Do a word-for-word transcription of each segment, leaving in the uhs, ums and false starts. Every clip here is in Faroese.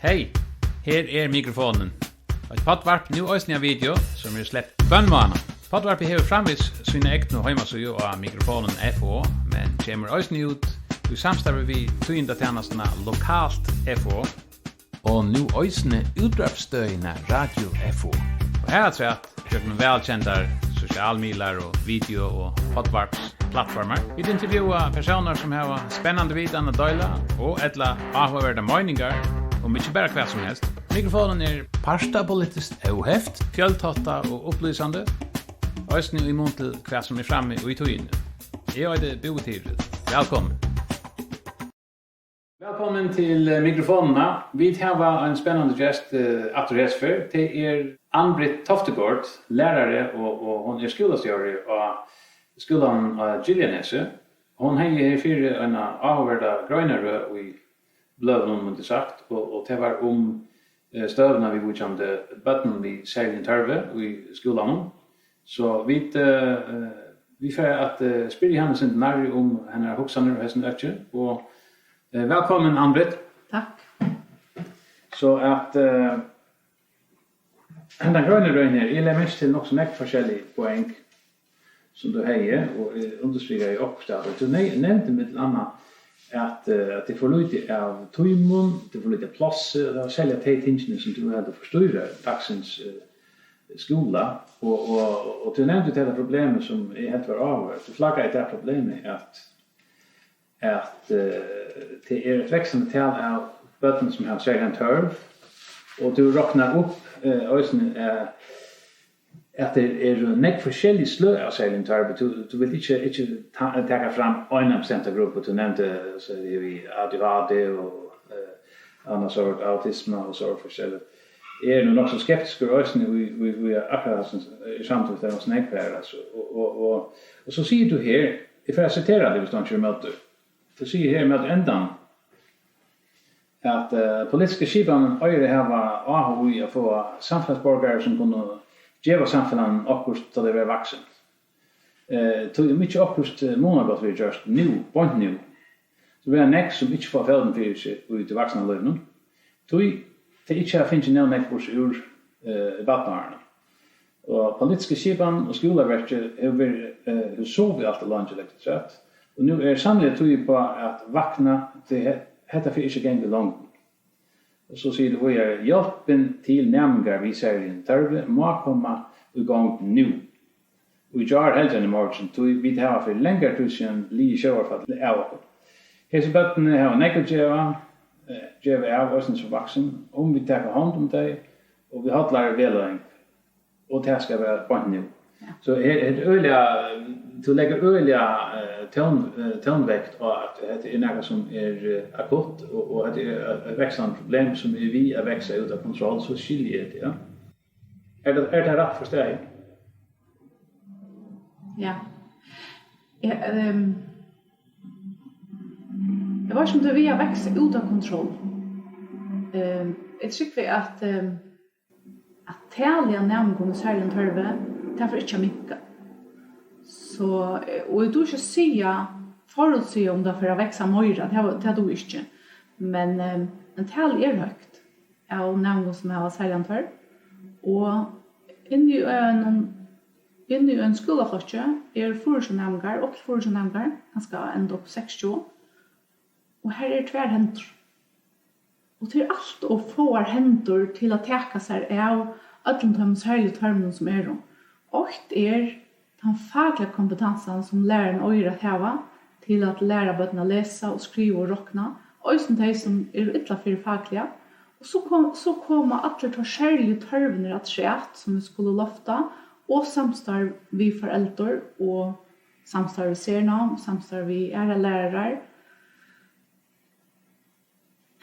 Hey, her er Mikrofonin. Eitt poddvarp, nú eisini ein video, sum er sleppt hvønn mánað. Poddvarpið hevur framvegis sína egnu heimasíðu á Mikrofonin F O, men kemur eisini út í samstarvi við tíðindatænastuna Lokalt F O og nú eisini útvarpsstøðina Radio F O. Og harafturat gjøgnum vælkendar sosialmiðlar og video- og poddvarpsplattformar. Vit intervjúa persónar, sum hava spennandi vitan at deila og ella áhugaverdar meiningar um ikki bara hvat sum helst. Mikrofonin er partapolitiskt óheft, fjøltáttað og upplýsandi, eisini í mun til hvat sum er frammi í tíðini. Eg eiti Búi Tyril. Vælkomin. Vælkomin til, eh, Mikrofonina. Vit hava ein spennandi gest, eh, aftur hesa ferð. Tað er Ann-Britt Toftegaard, lærari, og, og hon er skúlastjóri á skúlanum á Giljanesi. Hon hevði herfyri eina áhugaverda greinarøð í bløðunum, mundi sagt, og, og tað var um, eh, støðuna viðvíkjandi børnum við serligum tørvi í skúlanum. So vit, eh, eh, vit fara at, eh, spyrja hana eitt sindur nærri um hennara hugsanir á hesum øki, og, eh, vælkomin, Ann-Britt. Takk. So at, eh, hendan greinarøðin her, eg legði merki til nokk so nógv forskellig poeng, sum tú hevði, og eg undirstrikaði okkurt av tí. Tú ne-, nevndi millum annað, at, eh, at tað er for lítið av tímum, tað er for lítið av plássi, og tað var serliga tey tingini, sum tú heldur forstýra dagsins, eh, skúla, og, og, og tú nevndi tað problemið, sum eg helt var áhugavert. Tú flaggaði tað problemið, at, at, eh, tað er eitt vaksandi tal av børnum, sum hava serligan tørv, og tú roknar upp, eh, eisini, eh, at tað eru nógv forskellig sløg av serligum tørvi. Tú, tú vilt ikki, ikki ta-, taka fram eina bestemta gruppu, tú nevndi, so, við A D H D og, eh, annað sort, autisma og so forskelligt. Eg eri nú nokk so skeptiskur eisini í, í, í akkurát hasum, eh, í samtíð, tað er nokk so nógv her, altso. Og, og, og, og so sigur tú her, eg fari at sitera teg, viss tú ikki ert ímóti. Tú sigur her móti endan, at, eh, politiska skipanin eigur at hava áhuga í at fáa samfelagsborgarar, sum kunnu geva samfelagnum okkurt, tá tey verða vaksin. Eh, tí um ikki okkurt, eh, munagott verður gjørt nú, beint nú, so verða nógv, sum ikki fáa fótin fyri seg í tí vaksna lívinum, tí tey ikki hava fingið nóg nógv burtur úr, eh, barnaárunum. Og politiska skipanin og skúlaverkið hevur verið, eh, hevur sovið alt ov leingi, leggur tú afturat. Og nú er sanniliga tíð uppá at vakna, tí he-, hetta fer ikki at ganga í longdini. Og so sigur tú víðari: Hjálpin til næmingar við serligum tørvi má koma í gongd nú. Og í gjár heldur enn í morgin, tí vit hava fyri langari tíð síðan ligið sjóvarfall av okkum. Hesi børnini hava nógv at geva, eh, geva av, eisini sum vaksin, um vit taka hond um tey og við hollari vegleiðing. Og tað skal vera beint nú. Ja. So her, her er øgiliga, tú leggur øgiliga, eh, tón, eh, tónvekt á, at hetta er nakað, sum er, eh, akutt, og, og hetta er eitt, eitt vaksandi problem, sum er við at vaksa út av kontroll, so skilji eg teg, ja. Er tað, er tað rætt forstaðið? Ja. Eg, ehm, eg veit ikki, um tað er við at vaksa út av kontroll. Ehm, eg trúgvi, at, ehm, at talið á næmingum við serligum tørvi, tað fer ikki at minka. So, eh, og eg dugi ikki at siga, forútsiga, um tað fer at vaksa meira, tað, tað dugi eg ikki. Men, eh, men talið er høgt av næmingum, sum hava serligan tørv. Og inni í einum, inni í einum skúlaflokki eru fýraogtjúgu næmingar, upp til fýraogtjúgu næmingar, kanska enda upp seksogtjúgu. Og har eru tvær hendur. Og tað er alt ov fáar hendur til at taka sær av øllum teimum serligu tørvunum, sum eru. Eitt er tann fakliga kompetansan, sum lærarin eigur at hava til at læra børn at lesa og skriva og rokna, eisini tey, sum eru illa fyri fakliga. Og so kom-, so koma allir teir serligu tørvirnir afturat, sum vit skulu lofta, og samstarv við foreldur og samstarv við Sernám, samstarv við aðrar lærarar.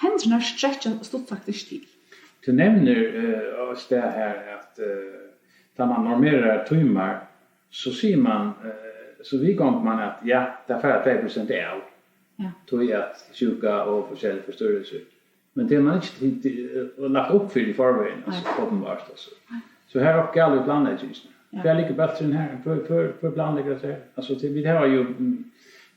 Hendurnar strekkja stutt sagt ikki til. Tú nevnir, eh, á stað her, at, eh, tá man normerar tímar, so sigur man, eh, so viðgongur man, at ja, tað fara tvey prosent av. Ja. Tí at sjúka og forskellig forstyrrelser. Men tað er man ikki til, til, eh, lagt upp fyri í forvegin, altso, nei, opinbart, altso. Nei. So her er okkurt galið í planleggingini. Ja. Hvar liggur bólturin her? Hvør, hvør, hvør planleggur hetta her? Altso, tað, vit hava jú, mm,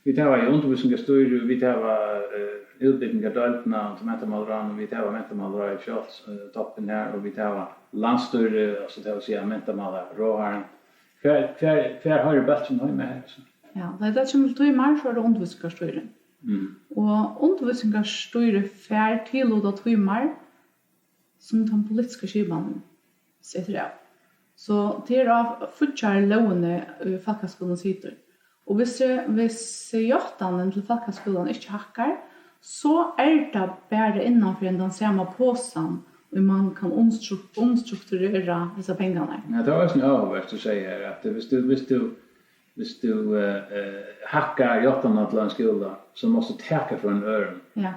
vit hava jú undirvísingarstýri, vit hava, eh, útbúgvingardeildina til mentamálaráðið, og vit hava mentamálaráðið sjálvt, eh, toppin her, og vit hava landsstýrið, altso, tað vil siga mentamálaráðharran. Hvar, hvar, hvar hoyrir bólturin heima her, altso? Ja, tá tað kemur til tímar, so er tað undirvísingarstýrið. Mm. Og undirvísingarstýrið fær tillutað tímar, sum tann politiska skipanin setir av. So tað er á fíggjarlógini, ið fólkaskúlin situr. Og hvis, hvis játtanin til fólkaskúlan ikki hækkar, so er tað bara innan fyri tann sama posan, ið mann kann umstruk-, umstrukturera hesar pengarnar. Ja, tað var eisini áhugavert, tú segði her, at hvis tú, hvis tú, hvis tú, eh, eh, hækkar játtanina til ein skúla, so mást tú taka frá einum øðrum. Ja.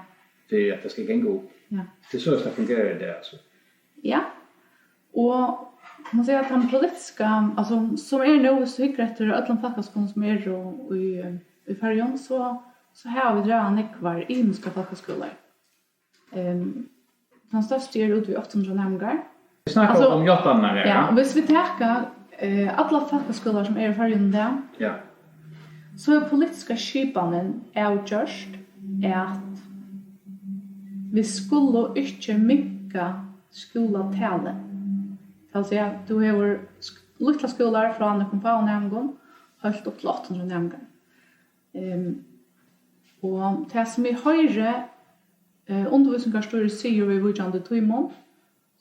Fyri at tað skal ganga upp. Ja. Tað er soleiðis, tað fungerar í dag, altso. Ja. Og man siga, at tann politiska, altso, sum er nú, hvis tú hyggur eftir øllum fólkaskúlum sum eru í, í Føroyum, so, so hava vit ræðuliga nógvar ymiskar fólkaskúlar. Ehm, tann størsti er út við átta hundrað næmingar. Vit snakka, altso, um játtanirnar her, ja, ja. Og hvis vit taka, eh, allar fólkaskúlar sum eru í Føroyum í dag, ja, so er politiska skipanin avgjørt, at vit skulu ikki minka skúlatalið. Tað vil siga, tú hevur sk-, lítlar skúlar frá nøkrum fáum næmingum, heilt upp til átta hundrað næmingar. Ehm, og tað sum eg hoyri, eh, undirvísingarstýrið sigur viðvíkjandi tímum,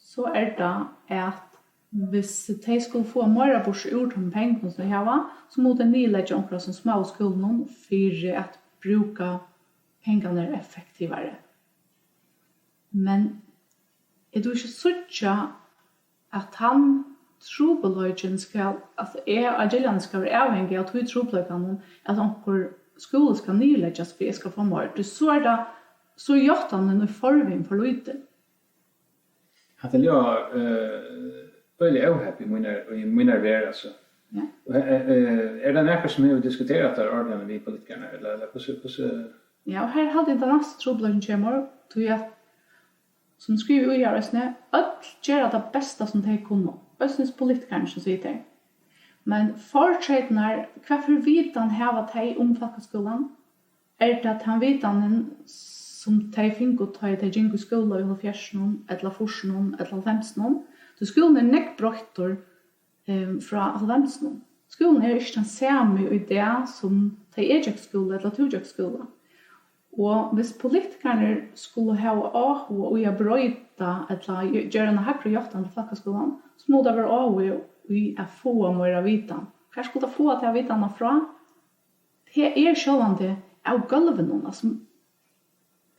so er tað, at hvis tey skulu fáa meira burtur úr teimum pengum, sum tey hava, so mugu tey niðurleggja onkra av smáu skúlunum fyri at brúka pengarnar effektivari. Men eg dugi ikki at síggja, at tann trupulleikin skal, at eg á Giljani skal vera avhangig av tí trupulleikanum, at onkur skúli skal niðurleggjast, fyri eg skal fáa meir. Tí so er tað, so er játtanin í forvegin for lítil. Hatta ljóðar, eh, øgiliga óheppið í mínar, í mínar verð, altso. Ja. Og, eh, eh, er tað nakar, sum hevur diskuterað tær orðini við politikararnar, ella, ella hvussu, hvussu? Ja, og her haldi eg, tað næsta trupulleikin kemur, tí at, sum skrivað í her eisini, øll gera tað besta, sum tey kunnu. Eisini politikararnir, sum sigur tey. Men fortreytirnar, hvat fyri vitan hava tey um fólkaskúlan? Er tað tann vitanin, sum tey fingu, tá ið tey gingu í skúla í hálvfjerðsunum, ella fýrsunum, ella hálvfemsunum? Tí skúlin er nógv broyttur, ehm, frá hálvfemsunum. Skúlin er ikki tann sami í dag, sum tá eg gekk í skúla, ella tú gekk í skúla. Og hvis politikararnir skulu hava áhuga í at broyta, ella gj-, gera eina hægri játtan til fólkaskúlan, so má tað vera áhugi í at fáa meira vitan. Hvar skulu tey fáa ta vitanina frá? Tað er sjálvandi av gólvinum, altso.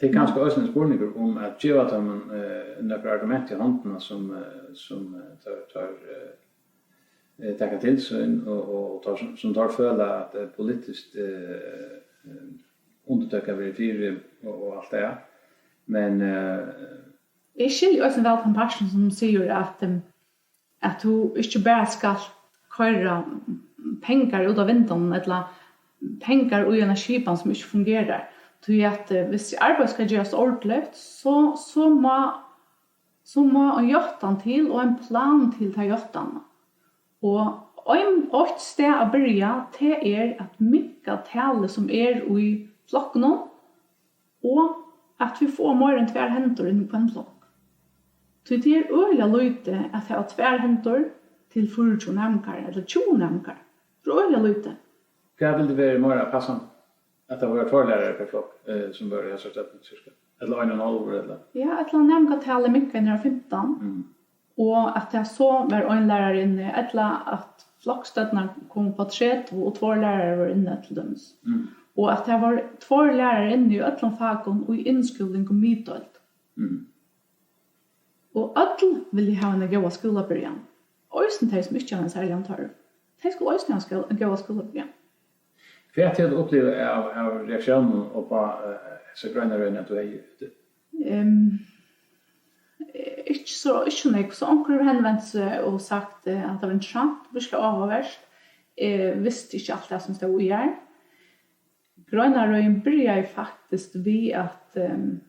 Tað er kanska eisini ein spurningur um at geva teimum, eh, nøkur argument í hondina, sum, eh, sum, eh, teir, teir, eh, eh, taka til sín, og, og, og teir, sum, sum teir føla at, eh, politiskt, eh, eh, undirtøka verður fyri, og, og alt tað. Men, eh, eg skilji eisini væl tann partin, sum sigur at, em, at tú ikki bara skalt koyra pengar út av vindeygunum, ella pengar í eina skipan, sum ikki fungerar. Tí at, eh, hvis arbeiðið skal gerast ordiligt, so, so má, so má ein játtan til og ein plan til ta játtanina. Og ein, eitt stað at byrja, tað er at minka talið, sum er í flokkunum, og at vit fáa meira enn tvær hendur inn í hvønn flokk. Tí tað er øgiliga lítið at hava tvær hendur til fýraogtjúgu næmingar ella tjúgu næmingar. Tað er øgiliga lítið. Hvat vildi verið meira passandi? At tað vóru tveir lærarar per flokk, eh, sum vóru í hasari støddini, cirka? Ella ein og ein hálvur, ella? Ja, ella næmingatalið minkað niður á fimtan. Mm. Og at tað so var ein lærari inni, ella at floksstøddirnar komu upp á tretivu og tveir lærarar vóru inni til dømis. Mm. Og at tað vóru tveir lærarar inni í øllum fakum í innskúling og miðdeild. Mm. Og øll vilja hava eina góða skúlabyrjan. Eisini tey, sum ikki hava ein serligan tørv. Tey skulu eisini hava skó-, góða skúlabyrjan. Hvat hevur tú upplivað av, av reaktiónum upp á, eh, hesa greinarøðina, tú hevði úti? Ehm, ikki so, ikki so nógv. So onkur hevur henvent seg og sagt, eh, at tað var interessant, virkiliga áhugavert. Eg visti ikki alt tað sum stóð í har. Greinarøðin byrjaði faktiskt við, at, ehm,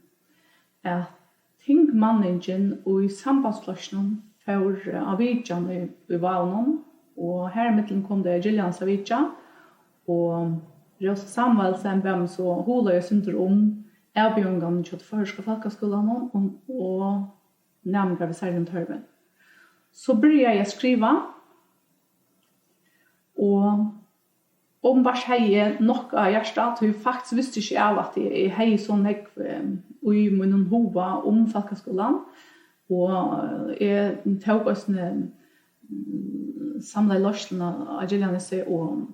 at tingmanningin í Sambandsflokkinum fór, eh, á vitjan í, í Vágunum, og har ímillum kom tey á Giljans at vitja, og Rósa Samuelsen bað meg so hugleiða eitt sindur um, avbjóðingarnar hjá tí føroyska fólkaskúlanum um, og næmingar við serligum tørvi. So byrjaði eg at skriva, og openbart hevði eg nokk á hjarta, tí faktiskt visti eg ikki av, at eg, eg hevði so nógv, eh, í mínum huga um fólkaskúlan, og eg tók eisini, mm, samlaði leiðsluna á Giljanesi, og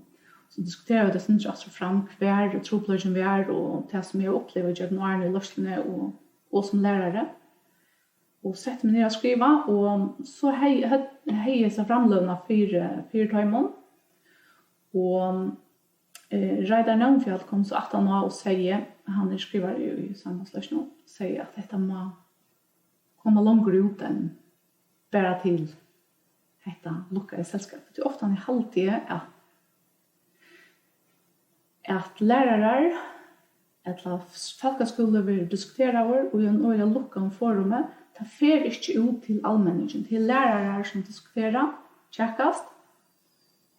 so diskuteraðu vit eitt sindur aftur og fram, hvar trupulleikin var, og tað, sum eg hevði upplivað gjøgnum árini í leiðsluni og, og sum lærari. Og setti meg niður at skriva, og so hevði, høvd-, hevði eg hesa framløguna fyri, fyri teimum. Og, eh, Reidar Nónfjall kom so aftan á og segði, hann er skrivari í Sambandsleiðsluni, segði, at hetta má koma longur út enn bara til hetta lukkaða selskapið. Tí ofta haldi eg, at at lærarar ella fólkaskúli verður diskuteraður í einum øgiliga lukkaðum forumi. Tað fer ikki út til almenningin. Tað er lærarar, sum diskutera, kjakast,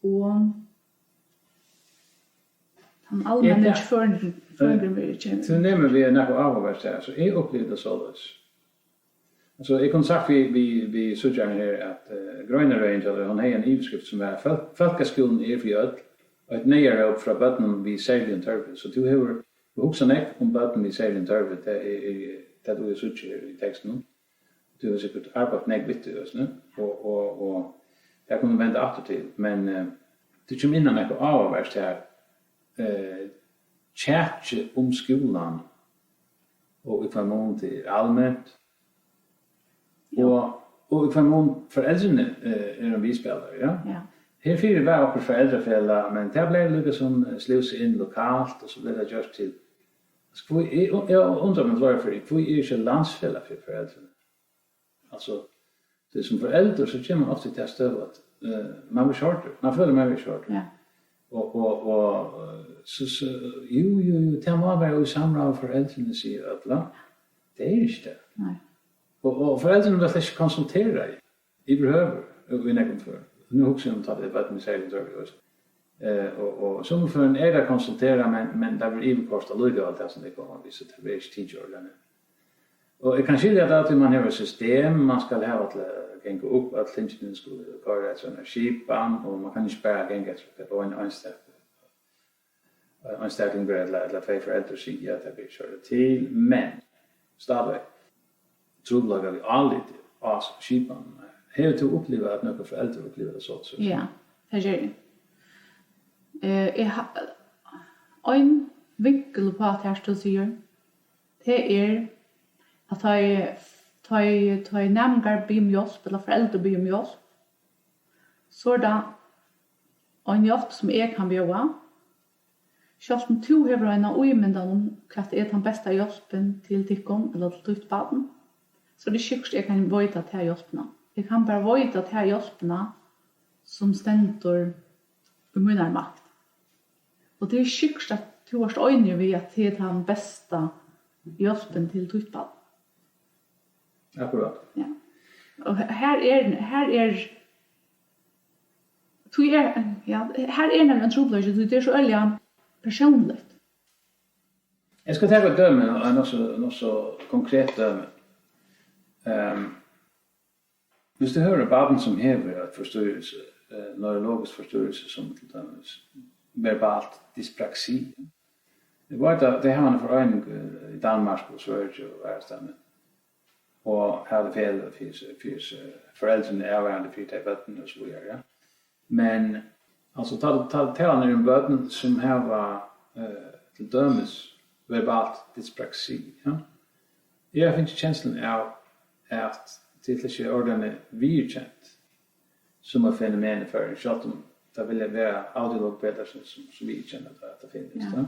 og tann almenni, ja, føringurin, føringurin verður, kemur. Tú nemur við nakað áhugavert her, so eg upplivi tað soleiðis. Altso, eg kundi sagt við, við, við síggjaran her, at, eh, greinarøðin hjá tær, hon hevði eina yvirskrift, sum var: "Fólk-, fólkaskúlin er fyri øll, og eitt neyðaróp frá børnum við serligum tørvi." So tú hevur, tú hugsar nógv um børn við serligum tørvi, tað er, er, tað tú hevur síggja her í tekstinum. Tú hevur sikkurt arbeitt nógv við tí, veitst tú, og, og, og tað kunnu venda aftur til, men, eh, tú kemur inn á nakað áhugavert her, eh, kjakið um skúlan, og í hvønn mun tað er alment, ja, og, og í hvønn mun foreldrini, eh, eru ein viðspælari, ja. Ja. Herfyri var okkurt foreldrafelag, men tað bleiv líka sum, eh, slúsað inn lokalt, og so bleiv tað gjørt til, altso, hví, eg, eg undri meg til, hví er ikki landsfelag fyri foreldrini? Altso, tí sum foreldur, so kemur man ofta í ta støðu, at, eh, man verður ikki hoyrdur, man følir, man verður ikki hoyrdur. Ja. Og, og, og, eh, so, so, jú, jú, jú, tað má vera í samráð við foreldrini, siga øll, va? Tað er ikki tað. Nei. Og, og foreldrini verða slett ikki konsulteraðir yvirhøvur í, í nógvum førum. Nú hugsi eg um, tá tað er børn við serligum tørvi, veitst tú. Eh, og, og summi førum er tað konsulterað, men, men tað verður yvirkoyrt allíkavæl, tað sum tey koma við, so tað verður ikki tikið ordiliga neyð. Og eg kann skilja tað, at man hevur eitt system, man skal hava til at ganga upp, øll tingini skulu koyra eftir eini skipan, og man kann ikki bara ganga eftir, hvat ein einstak-, einstaklingur ella, ella tvey foreldur siga, at tað ber ikki at høyra til, men stadigvæk trupulleikar við áliti á skipan. Hevur tú upplivað, at nøkur foreldur uppliva tað so, so? Ja, tað geri eg. Eh, eg ha-, ein vinkul uppá tað, tú sigur, tað er, at tá ið, tá ið, tá ið næmingar biðja um hjálp, ella foreldur biðja um hjálp, so er tað ein hjálp, sum eg kann bjóða. Sjálvt um tú hevur eina ímyndan um, hvat er tann besta hjálpin til tykkum ella til títt barn, so er tað ikki sikkurt, eg kann veita ta hjálpina. Eg kann bara veita ta hjálpina, sum stendur í mínari makt. Og tað er ikki sikkurt, at tú ert einigur við, at tað er tann besta hjálpin til títt barn. Akkurát. Ja. Og he-, her er, her er, tí er, ja, her er nemliga ein trupulleiki, tí tað er so øgiliga persónligt. Eg skal taka eitt dømi, eitt nokk so, nokk so konkret dømi. Ehm, Viss tú hevur eitt barn, sum hevur eitt forstyrrelse, eh, neurologisk forstyrrelse, sum til dømis verbalt dyspraksi. Eg veit, at tey hava eina foreining, eh, í Danmark og Svøríki og aðrastaðni, og hava tey feløg fyri seg, fyri seg, foreldrini eru avvarðandi fyri tey børnini og so víðari, ja. Men, altso, tá, tá, talan er um børn, sum hava, eh, til dømis verbalt dyspraksi, ja. Eg havi fingið kensluna av, at tað er slett ikki ordiliga viðurkent sum eitt fenomen í Føroyum, sjálvt um tað vilja vera audiologopedar, sum, sum, sum viðurkenna, at, at tað finnist, ja. Ja.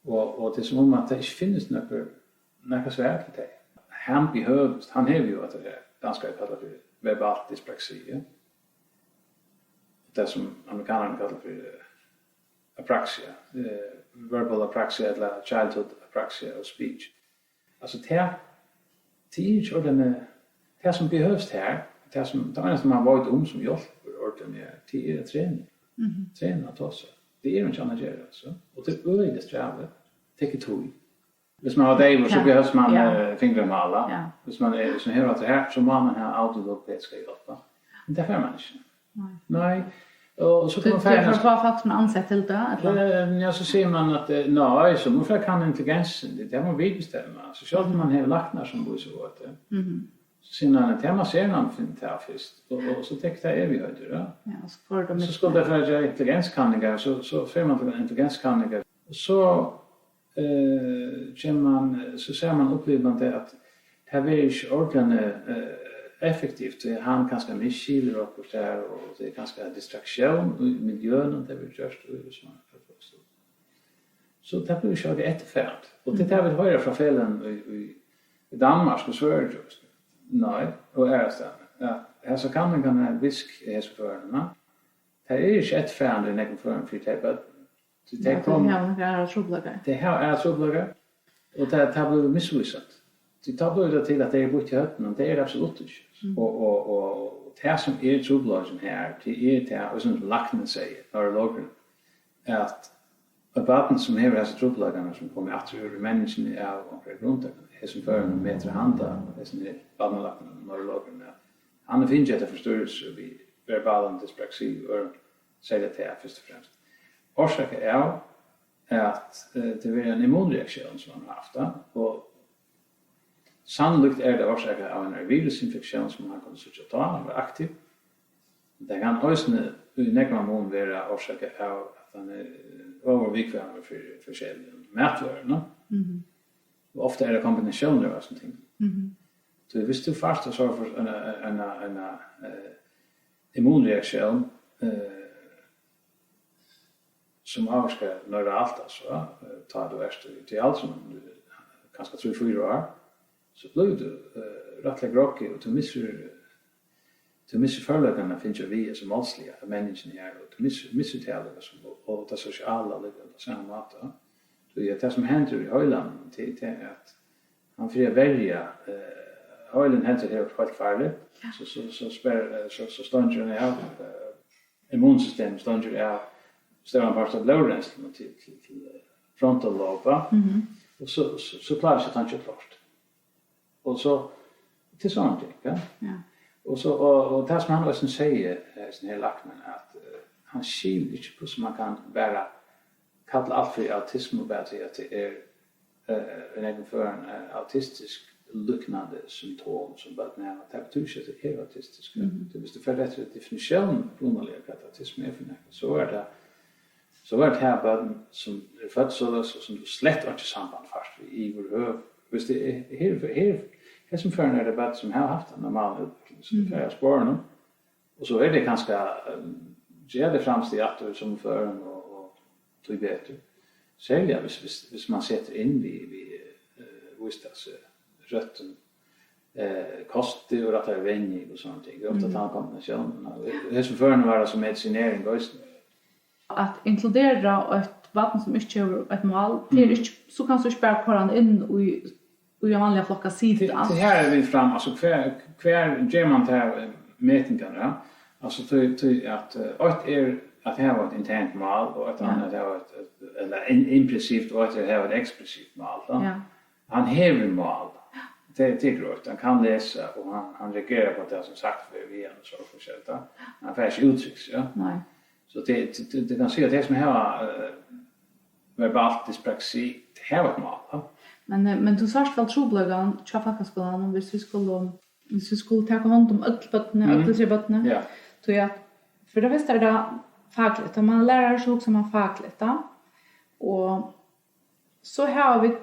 Og, og tað er sum um, at tað ikki finnist nøkur, nakað svar til tað. Hann behøvist, hann hevur jú, at tað er danskar kalla fyri verbalt dyspraksi, ja. Tað, sum amerikanarnir kalla fyri, eh, apraxia, eh, verbal apraxia ella childhood apraxia of speech. Altso, tað, tað er ikki ordiliga, tað, sum behøvist her, tað, sum, tað einasta, man veit um, sum hjálpir ordiliga, tað er at trena. Mhm. Trena at tosa. Tað er einki annað at gera, altso. Og tað er øgiliga strævið. Tekur tíð. Hvis man er deyvur, så Ja. behøver man Ja. eh, fingrene med alle. Ja. Hvis man er, hvis man hører at det her, så må man ha audiologopedisk hjælp. Men det får man ikke. Nei. Nei. Og så kan Tú man Tú fara får fá fólk sum er ansett til tað, ella? Eh, ja, så sier man at eh, nei, så må fara kann intelligens, det, det må vi bestemme. Så selv om man har lagt ned som bor så godt. Mhm. Så sier man at det man ser når man finner til først. Og, og så tenker jeg det er vi høyder, ja. Ja, og så får du Så skulle det være intelligenskanninger, så, så får man til intelligenskanninger. Og så eh, kemur man, eh, so sær man, upplivir man tað, at tað verður ikki ordiliga eh, effektivt, tí hann kanska misskilir okkurt har, og tað er kanska distraktión í miljøinum, tað verður gjørt í, so, so tað blívur ikki ordiliga eftirfarandi. Og tað er tað, vit hoyra frá feløgum í, í, í Danmark og Svøríki, nei, og aðrastaðni, at hasar kanningarnar viska í hesum førum, na? Tað er ikki eftirfarandi í nógvum førum fyri tey børn. Tí tey Ja, tey koma hava nakrar aðrar trupulleikar. Tey hava aðrar trupulleikar, og tað, tað blívur misvísandi. Tí tá blívur tað til, at tey eru býtt í høvdinum, tað er tað absolutt ikki. Mm. Og, og, og, og tað sum er trupulleikin her, tað er tað, og sum læknin segði, neurologurin, at eitt barn sum hevur hesar trupulleikarnar, sum koma aftur úr menningini av onkrum grund, hesum førum metir handa, hesum er barnalæknin, neurologurin, at hann hevur fingið hetta forstyrrelse við verbalan dyspraksi og øðrum, serliga tað fyrst og fremst. Orsakað av at eh, tað verður ein immunreaktión, sum hann hevur havt, ja, og sannlíkt er tað orsakað av einari virusinfektión, sum hann kundi síggja tá, hann var aktiv. Tað kann eisini í nógvan mun vera orsakað av, at hann er eh, ovurviðkvæmur fyri forskelligum matvørum, no? Mhm. Og ofta er tað kombinatiónir av hesum tingum. Mhm. So, viss tú fært so for eina, eina, eina eh, immunreaktión, eh, sum ávirkar neuralt, altso, eh, tá tú ert í, í aldrinum, kanska trý, fýra ár, so blívur tú eh, rættiliga groggy, og tú missir, tú missir førleikarnar at fylgja við, altso málsliga, at menningin er, og tú missir, missir tað líka sum, og, og tað sosiala líka á sama máta. Tí at tað sum hendir í heilanum, tað, tað er at hann fyri at verja, eh, heilin heldur hevur heilt farligt, Ja. so, so, so, sper, eh, so, so steingir hann av, eh, immunsystemið steingir av stóran part av blóðrensluni til, til, til eh, frontal lobe, Mhm. og so, so, so klárar seg tankin klárt. Og so, til sovorðin ting, ja. Ja. Og so, og, og tað sum hann eisini segði, eh, hesin her læknin, at eh, hann skilur ikki, hvussu man kann bara kalla alt fyri autismu, bara tí at tað er eh, í nógvum førum eh, autistisk líknandi symptom, sum børn hava. Tað betyr ikki, at tað er autistiskt. Mhm. Tí viss tú fer eftir definitiónini, upprunaliga, hvat autisma er fyri nakað, so er tað, so er tað børn, sum eru fødd soleiðis, og sum tú slett einki samband fært við yvirhøvur. Viss tað er, her, her, hesum førum er tað børn, sum hava havt eina normala útvikling, sum Mhm. fer av sporunum. Og so er tað kanska, ehm, gera tey framstig aftur sum før, og, og tí betur. Serliga viss, viss, viss man setir inn við, við eh, vísdalsrøttum eh, kosti og rættari venjing og sovorðin ting. Tað er ofta Mhm. tann kombinatiónin. Og í hesum førum var tað so medisinering eisini. At inkludera eitt barn sum ikki hevur eitt mál, tað er Mhm. ikki, so kanst tú ikki bara koyra hann inn í í ein vanligan flokk at sita. Til, til her er vit fram, altso, hvar, hvar ger man tær eh, metingar, ja? Altso, tí, tí at eh, eitt er at hava eitt internt mál, og eitt Ja. annað at hava eitt, eitt ella in, implisitt, og eitt er at hava eitt eksplisitt mál, ja? Ja. Hann hevur mál. Tað, tað er greitt. Hann kann lesa, og hann, hann reagerar á tað sum sagt verður við hann, og so forskelligt, ja? Hann fær ikki úttrykt seg, ja? Nei. So tað, tað, tað, tað kann siga at tey sum hava eh, verbalt dyspraksi, tey hava eitt mál, ja? Men, eh, men tú sært væl trupulleikan hjá fólkaskúlanum, viss vit skulu, viss vit skulu taka hond um øll børnini, Mhm. øll trý børnini. Ja. Tí at fyri tað fyrsta er tað fakligt, og man lærir, so hugsar man fakligt, ja. Og so hava vit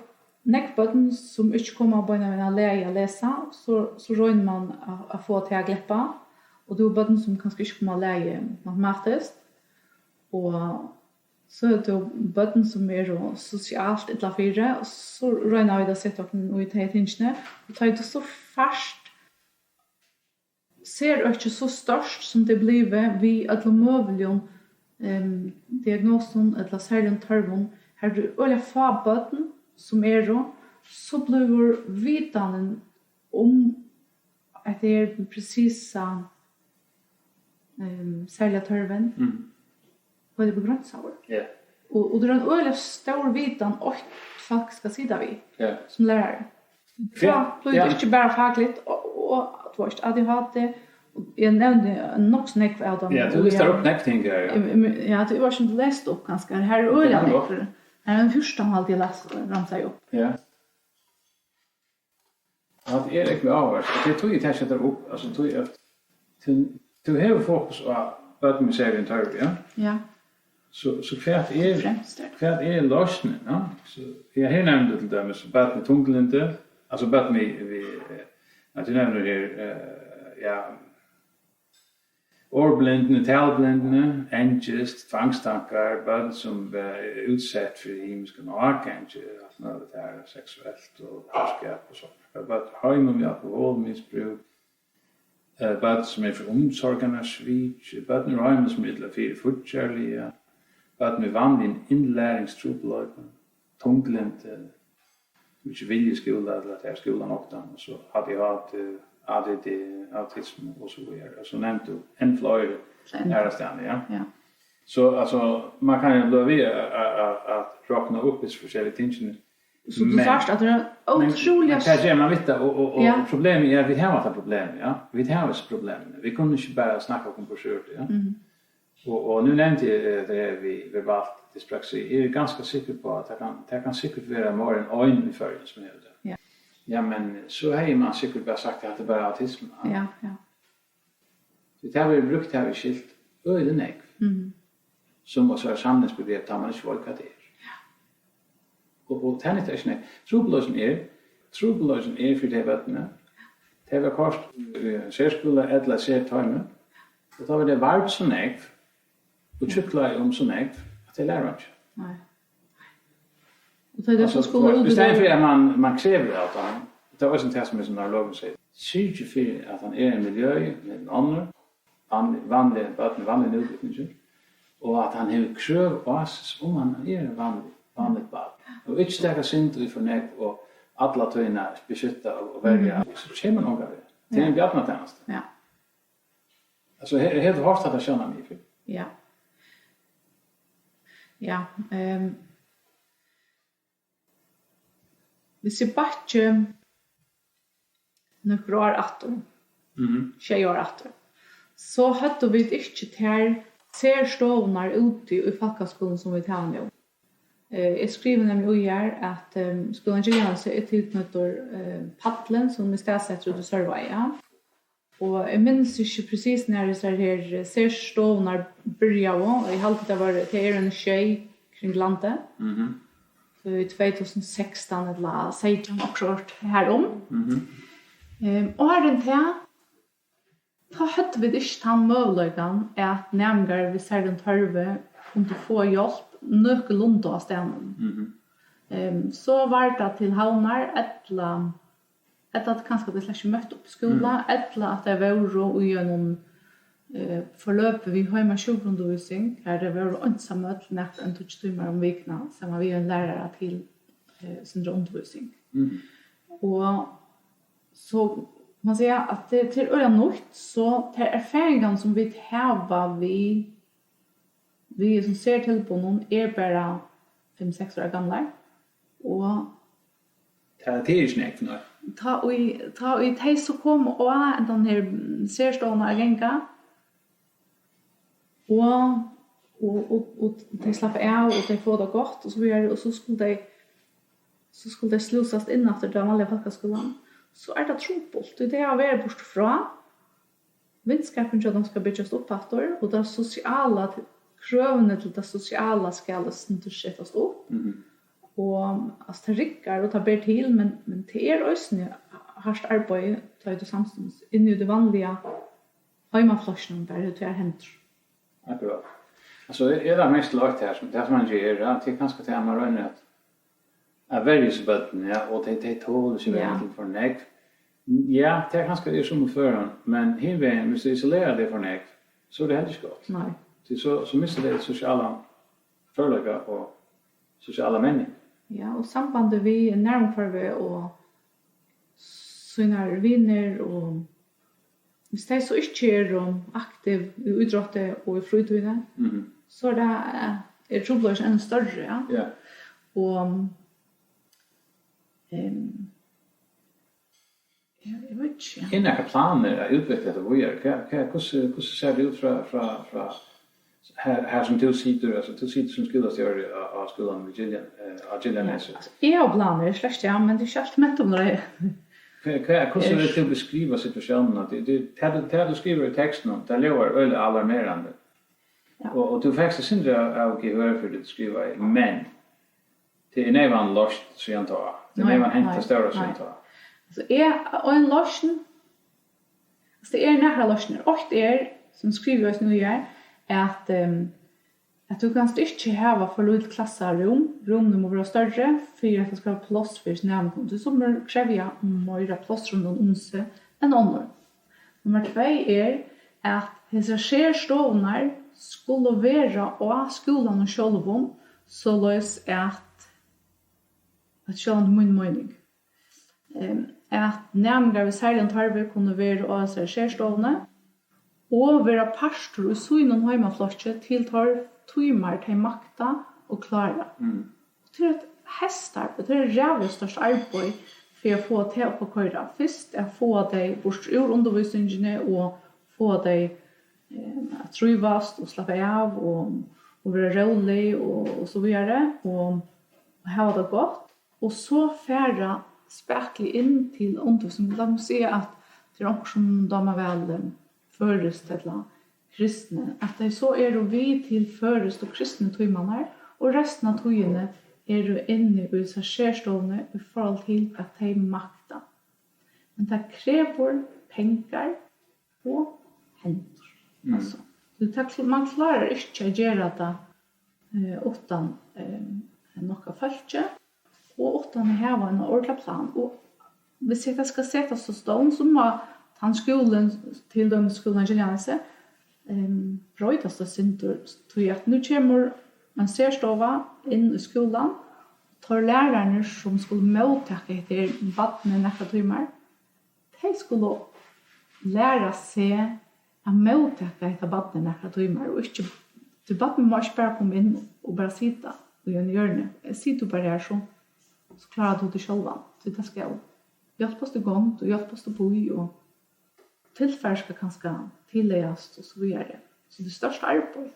nógv børn, sum ikki koma beinanvegin av lagi at lesa, so, so roynir man at, at fáa tey at gleppa, og tú hevur børn, sum kanska ikki koma av lagi matematiskt, og so hevur tú børn, sum eru sosialt illa fyri, og so royna vit at seta okkum í tey tingini, og tá ið tú so fært serøkið so stórt, sum tað er blivið við øllum møguligum, ehm, diagnosum ella serligum tørvum, har eru øgiliga fá børn, sum eru, so blívur vitanin um hetta her presisa, ehm, serliga tørvin, Mm. og tað er begreinsaður. Ja. Og, og tað er ein øgiliga stór vitan, eitt fólk skal sita við, ja, sum lærari. Tá, ja, blívur tað, ja, ikki bara fakligt, og, og, og, tú veist, A D H D, og eg nevndi nokk so nógv av teimum. Ja, tú listar upp nógv ting her, ja. Eg, eg, ja, tú var ikki lest upp, kanska. Her er øgiliga nógv. Her er ein fjúrtan, haldi eg, las, ramsaði upp. Ja. At er ógvuliga áhugavert. At tað er tí, eg taki hetta upp, altso, tí at tú, tú hevur fokus á børn við serligum tørvi, ja? Ja. So, so hvat er, fremst er, hvat er loysnin, ja? So, ja, her nevnir tú til dømis børn við tunglyndi, altso børn við, við, eh, at tú nevnir her, eh, ja, orðblindni, talblindni, angist, tvangstankar, børn, sum verða útsett fyri ymiskum ágangi, alt møguligt her, seksuelt og harðskap og so. Børn í heimum við alkoholmisbrúk, eh, børn, sum eru fyri umsorganarsvik, børn úr heimum, sum eru illa fyri fíggjarliga, børn við vanligum innlæringstrupulleikum, tunglyndi, sum ikki vilja í skúla, ella at tað er skúlanoktan, og so A D H D, A D D, autismu og so víðari. Og so nevndi tú enn fleiri, enn, aðrastaðni, ja. Ja. So, altso, man kann jo blíva við at, at, at, at rokna upp hesi forskelligu tingini. So tú, men, sært at tað er, men, ótrúliga, men hvat ger man við tað? Og, og, og, ja, problemið er, at vit hava tað problemið, ja. Vit hava hesi problemini. Vit kunnu ikki bara snakka okkum burtur úr tí, ja. Mhm. Og, og nú nevndi eg, eh, tað her við verbalt dyspraksi. Eg eri ganska sikkur uppá, at tað kann, tað kann sikkurt vera meira enn ein í Føroyum, sum hevur tað. Ja. Ja, men so hevði man sikkurt bara sagt, at tað er bara autisma. Ja, ja. Tí tað verður brúkt, tað verður skilt øgiliga nógv. Mhm. Sum eitt sovorðið samlingsbegrep, tá man ikki veit, hvat tað er. Ja. Og, og tað nyttar ikki nógv. Trupulleikin er, trupulleikin er fyri tey børnini. Tey verða koyrt í serskúla ella sertoymi. Og tá verða tey vard so nógv og tjúkklaði um so nógv, at tey læra einki. Nei. Og tað er tað, altso, sum skulu út í staðin fyri at man, man krevur av teimum, tað var eisini tað, sum eg sum neurologur segði, syrgið fyri, at hann er í einum miljøi millum onnur, vanlig, vanlig børn, vanlig útbúgving, og at hann hevur krøv á seg, sum um hann er ein vanlig, vanligt barn. Og ikki taka synd í for nógv og alla tíðina beskytta og, og verja, mhm, so kemur hann ongan veg. Tað er ein, ja, bjarnatænasta. Ja. Altso, he-, hevur tú hoyrt hatta sjónarmiðið fyrr? Ja. Ja, ehm, hvis eg bakki nøkur ár aftur, mhm, sjey ár aftur, so høvdu vit ikki tær serstovurnar úti í fólkaskúlum, sum vit hava nú. Eh, eg skrivi nemliga í har, at, ehm, skúlin Giljanesi er tilknýttur, eh, Pallin, sum er staðsettur úti í Sørvági, ja. Og eg minnist ikki presis, nær hesar her serstovurnar byrjaðu, og eg haldi, tað var, tað eru eini sjey kring landið. Mhm. So í tvey túsund og sekstan ella seytjan, akkurát har um. Mhm. Ehm, áðrenn tað, tá høvdu vit ikki tann møguleikan, at næmingar við serligum tørvi kundu fáa hjálp nøkulunda á staðnum. Mhm. Ehm, so var tað til Havnar, ella ella at kanska tey slett ikki møttu upp í skúla, mm, ella at tey vóru í einum, eh, forløpi við heimasjúkraundirvísing, har tey vóru einsamøll nakrar ein tíggju tímar um vikuna, saman við ein lærara til, eh, sína undirvísing. Mm. Og so man siga, at tað, tað er øgiliga nýtt, so tær erfaringarnar, sum vit hava við, við hesum sertilboðnum, er bara fimm, seks ára gamlar. Og tað, tað er ikki nógv, nei. Tá ið, tá ið tey so koma á hendan her, mm, serstovuna at ganga, og, og, og, og tey slappa av, og tey fáa tað gott, og so víðari, og so skulu tey, so skulu tey slúsast inn aftur til vanliga fólkaskúlan, so er tað trupult, tí tey hava verið burtur frá. Vinskapurin hjá teimum skal byggjast upp aftur, og tað sosiala, krøvini til tað sosiala skal eitt sindur setast upp. Mhm. Og, altso, tað riggar, og tað ber til, men, men tað er eisini hart arbeiði, tá ið tú samstundis inni í tí vanliga heimaflokkinum, har tað her hendir. Akkurát. Altso, er, er tað mest løtt her, sum tað, sum man ger, ja, tað er kanska tað, man roynir at at verja seg børnini, ja, og tey, tey tola ikki, ja, vera til for nógv. Ja, tað er kanska í summum førum, men hin vegin, viss tú isolerar tey for nógv, so er tað heldur ikki gott. Nei. Tí so, so missa tey sosialan førleika og sosiala menning. Ja, og sambandið við nærumhvørvið og sínar vinir og Viss tey so ikki eru aktiv í ítrótti og í frítíðini, mhm, so er tað, eh, er trupulleikin enn størri, ja. Ja. Og, Ehm, ja, eg veit ikki. Eru nakrar planir at útvikla hetta víðari? Hvat, hvat, hvussu, hvussu sær tað út frá, frá, frá her, her sum tú situr, altso, tú situr sum skúlastjóri á, á skúlanum í Gilja-, eh, á Giljanesi. Ja, altso, eg havi planir, slett, ja, men tað er ikki alt mentumráðið. Hvat, hvat, hvussu vilt tú beskriva situatiónina? Tað, tað, tað, tað tú skrivar í tekstinum, tað ljóðar øgiliga alarmerandi. Ja. Og, og tú fekst eitt sindur av, av gehør fyri tað tú skrivaði, men tað er neyvan loyst síðan tá. Tað er neyvan hent tað stóra síðan tá. Nei, nei. Altso, eg, ein loysn, altso, tað eru nakrar loysnir. Eitt er, sum eg skrivi eisini í her, at, ehm, at tú kanst ikki hava for lítið klassarúm. Rúmini mugu vera størri, fyri at tað skal vera pláss fyri næmingunum. Tí summir krevja meira pláss rundan um seg enn onnur. Nummar tvey er, at hesar serstovurnar skulu vera á skúlanum sjálvum, soleiðis at, at sjálvandi mín meining, em, at næmingar við serligum tørvi kunnu vera á hesari serstovuni og vera partur í sínum heimaflokki til teir tímar tey makta og klára. Mm. Og tað er eitt hestarbeiði, tað er eitt ræðuliga stórt arbeiði fyri at fáa tað upp at koyra. Fyrst at fáa tey burtur úr undirvísingini og fáa tey, eh, at trívast og slappa av og, og vera rólig og, og so víðari og, og hava tað gott. Og so fara spakuliga inn til undirvísing. Lat meg siga at tað er onkur sum dámar væl, eh, føroyskt ella kristni, at tey so eru við til føroyskt og kristni tímarnar, og restina av tíðini eru inni í hesar serstovuni í forhold til, hvat tey makta. Men tað krevur pengar og hendur. Mm. Altso, tí tað kl-, man klárar ikki at gera tað, eh, uttan, eh, nokk av fólki og uttan at hava ein ordiligan plan. Og viss hetta skal setast á stovn, so má tann skúlin, til dømis skúlin á Giljanesi, ehm, broytast eitt sindur, tí at nú kemur ein serstova inn í skúlan. Teir lærararnir, sum skulu móttaka hetta her barnið nakrar tímar, tey skulu læra seg at móttaka hetta barnið nakrar tímar og ikki, tí barnið má ikki bara koma inn og bara sita í einum hjørni. Situr tú bara her, so, so klárar tú teg sjálvan, tí tað skal hjálpast í gongd og hjálpast upp í, og tilfar skal kanska tillagast og so víðari. So tað er stórt arbeiði.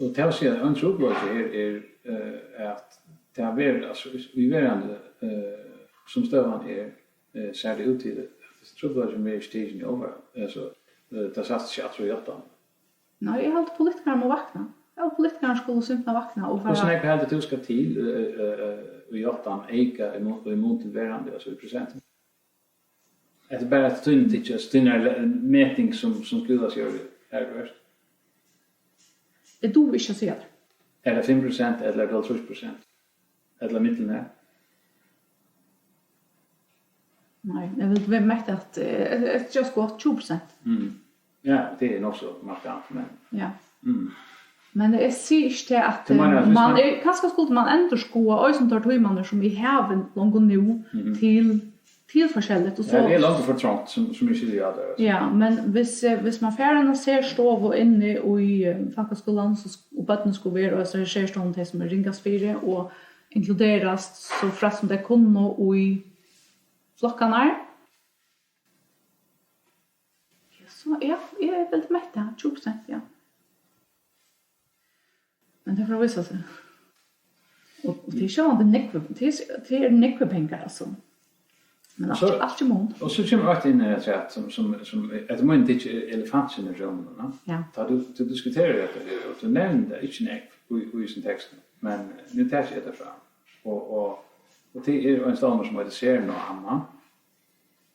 Og tað vil siga, ein trupulleiki er, er, eh, at tað verður, altso, í, í verandi, eh, sum støðan er, eh, sær tað út til, at trupulleikin verður ikki tikin í álvara. Altso, eh, tað sæst ikki aftur í játtan. Nei, eg haldi, politikarar mugu vakna. Eg haldi, politikarar skulu simpelthen vakna og fara. Hvussu nógv heldur tú skal til, eh, eh, eh, í játtan eyka í mun, í mun til verandi, altso í prosent? Hetta er bara eftir tínum tykki, altso, tín meting sum, sum skúlastjóri, har tú ert. Eg dugi ikki at siga tað. Er tað fimm prosent ella er tað hálvtrýss prosent? Ella millum her? Nei, eg vil vera mett at, eh, eg, eg, just gott tjúgu prosent. Mm. Ja, tað er nokk so markant, men ja. Mm. Men eg sigi ikki tað at, tú meinar, at, eh, viss man man er, kanska skuldi man endurskoða eisini teir tímarnar sum vit hava longu nú, mhm, til, til forskelligt, og ja, so tað er longu for trongt, sum, sum eg skilji tað, altso. Ja, men viss, eh, viss man fær eina serstovu inni í, eh, fólkaskúlanum, so sk-, og børnini skulu vera á hesari serstovuni, tey sum eru ringast fyri, og inkluderast, so frægt sum tey kunnu, í flokkarnar. Ja, so, ja, eg vil metta tjúgu prosent, ja. Men tað fer at vísa seg. Og, og tað er sjálvandi nógv, tað er, tað er nógvir pengar, altso. Men alt, so, alt er mun. Og so kemur eitt inn her, sum, sum, sum, eftir mínum tykki er elefanturin í rúminum, no? Ja. Tá tú, tú diskuterar hetta her, og tú nevnir tað ikki nógv í, í hesum tekstum, men nú taki eg tað fram. Og, og, og tað er ein stovnur sum eitur Sernám, no?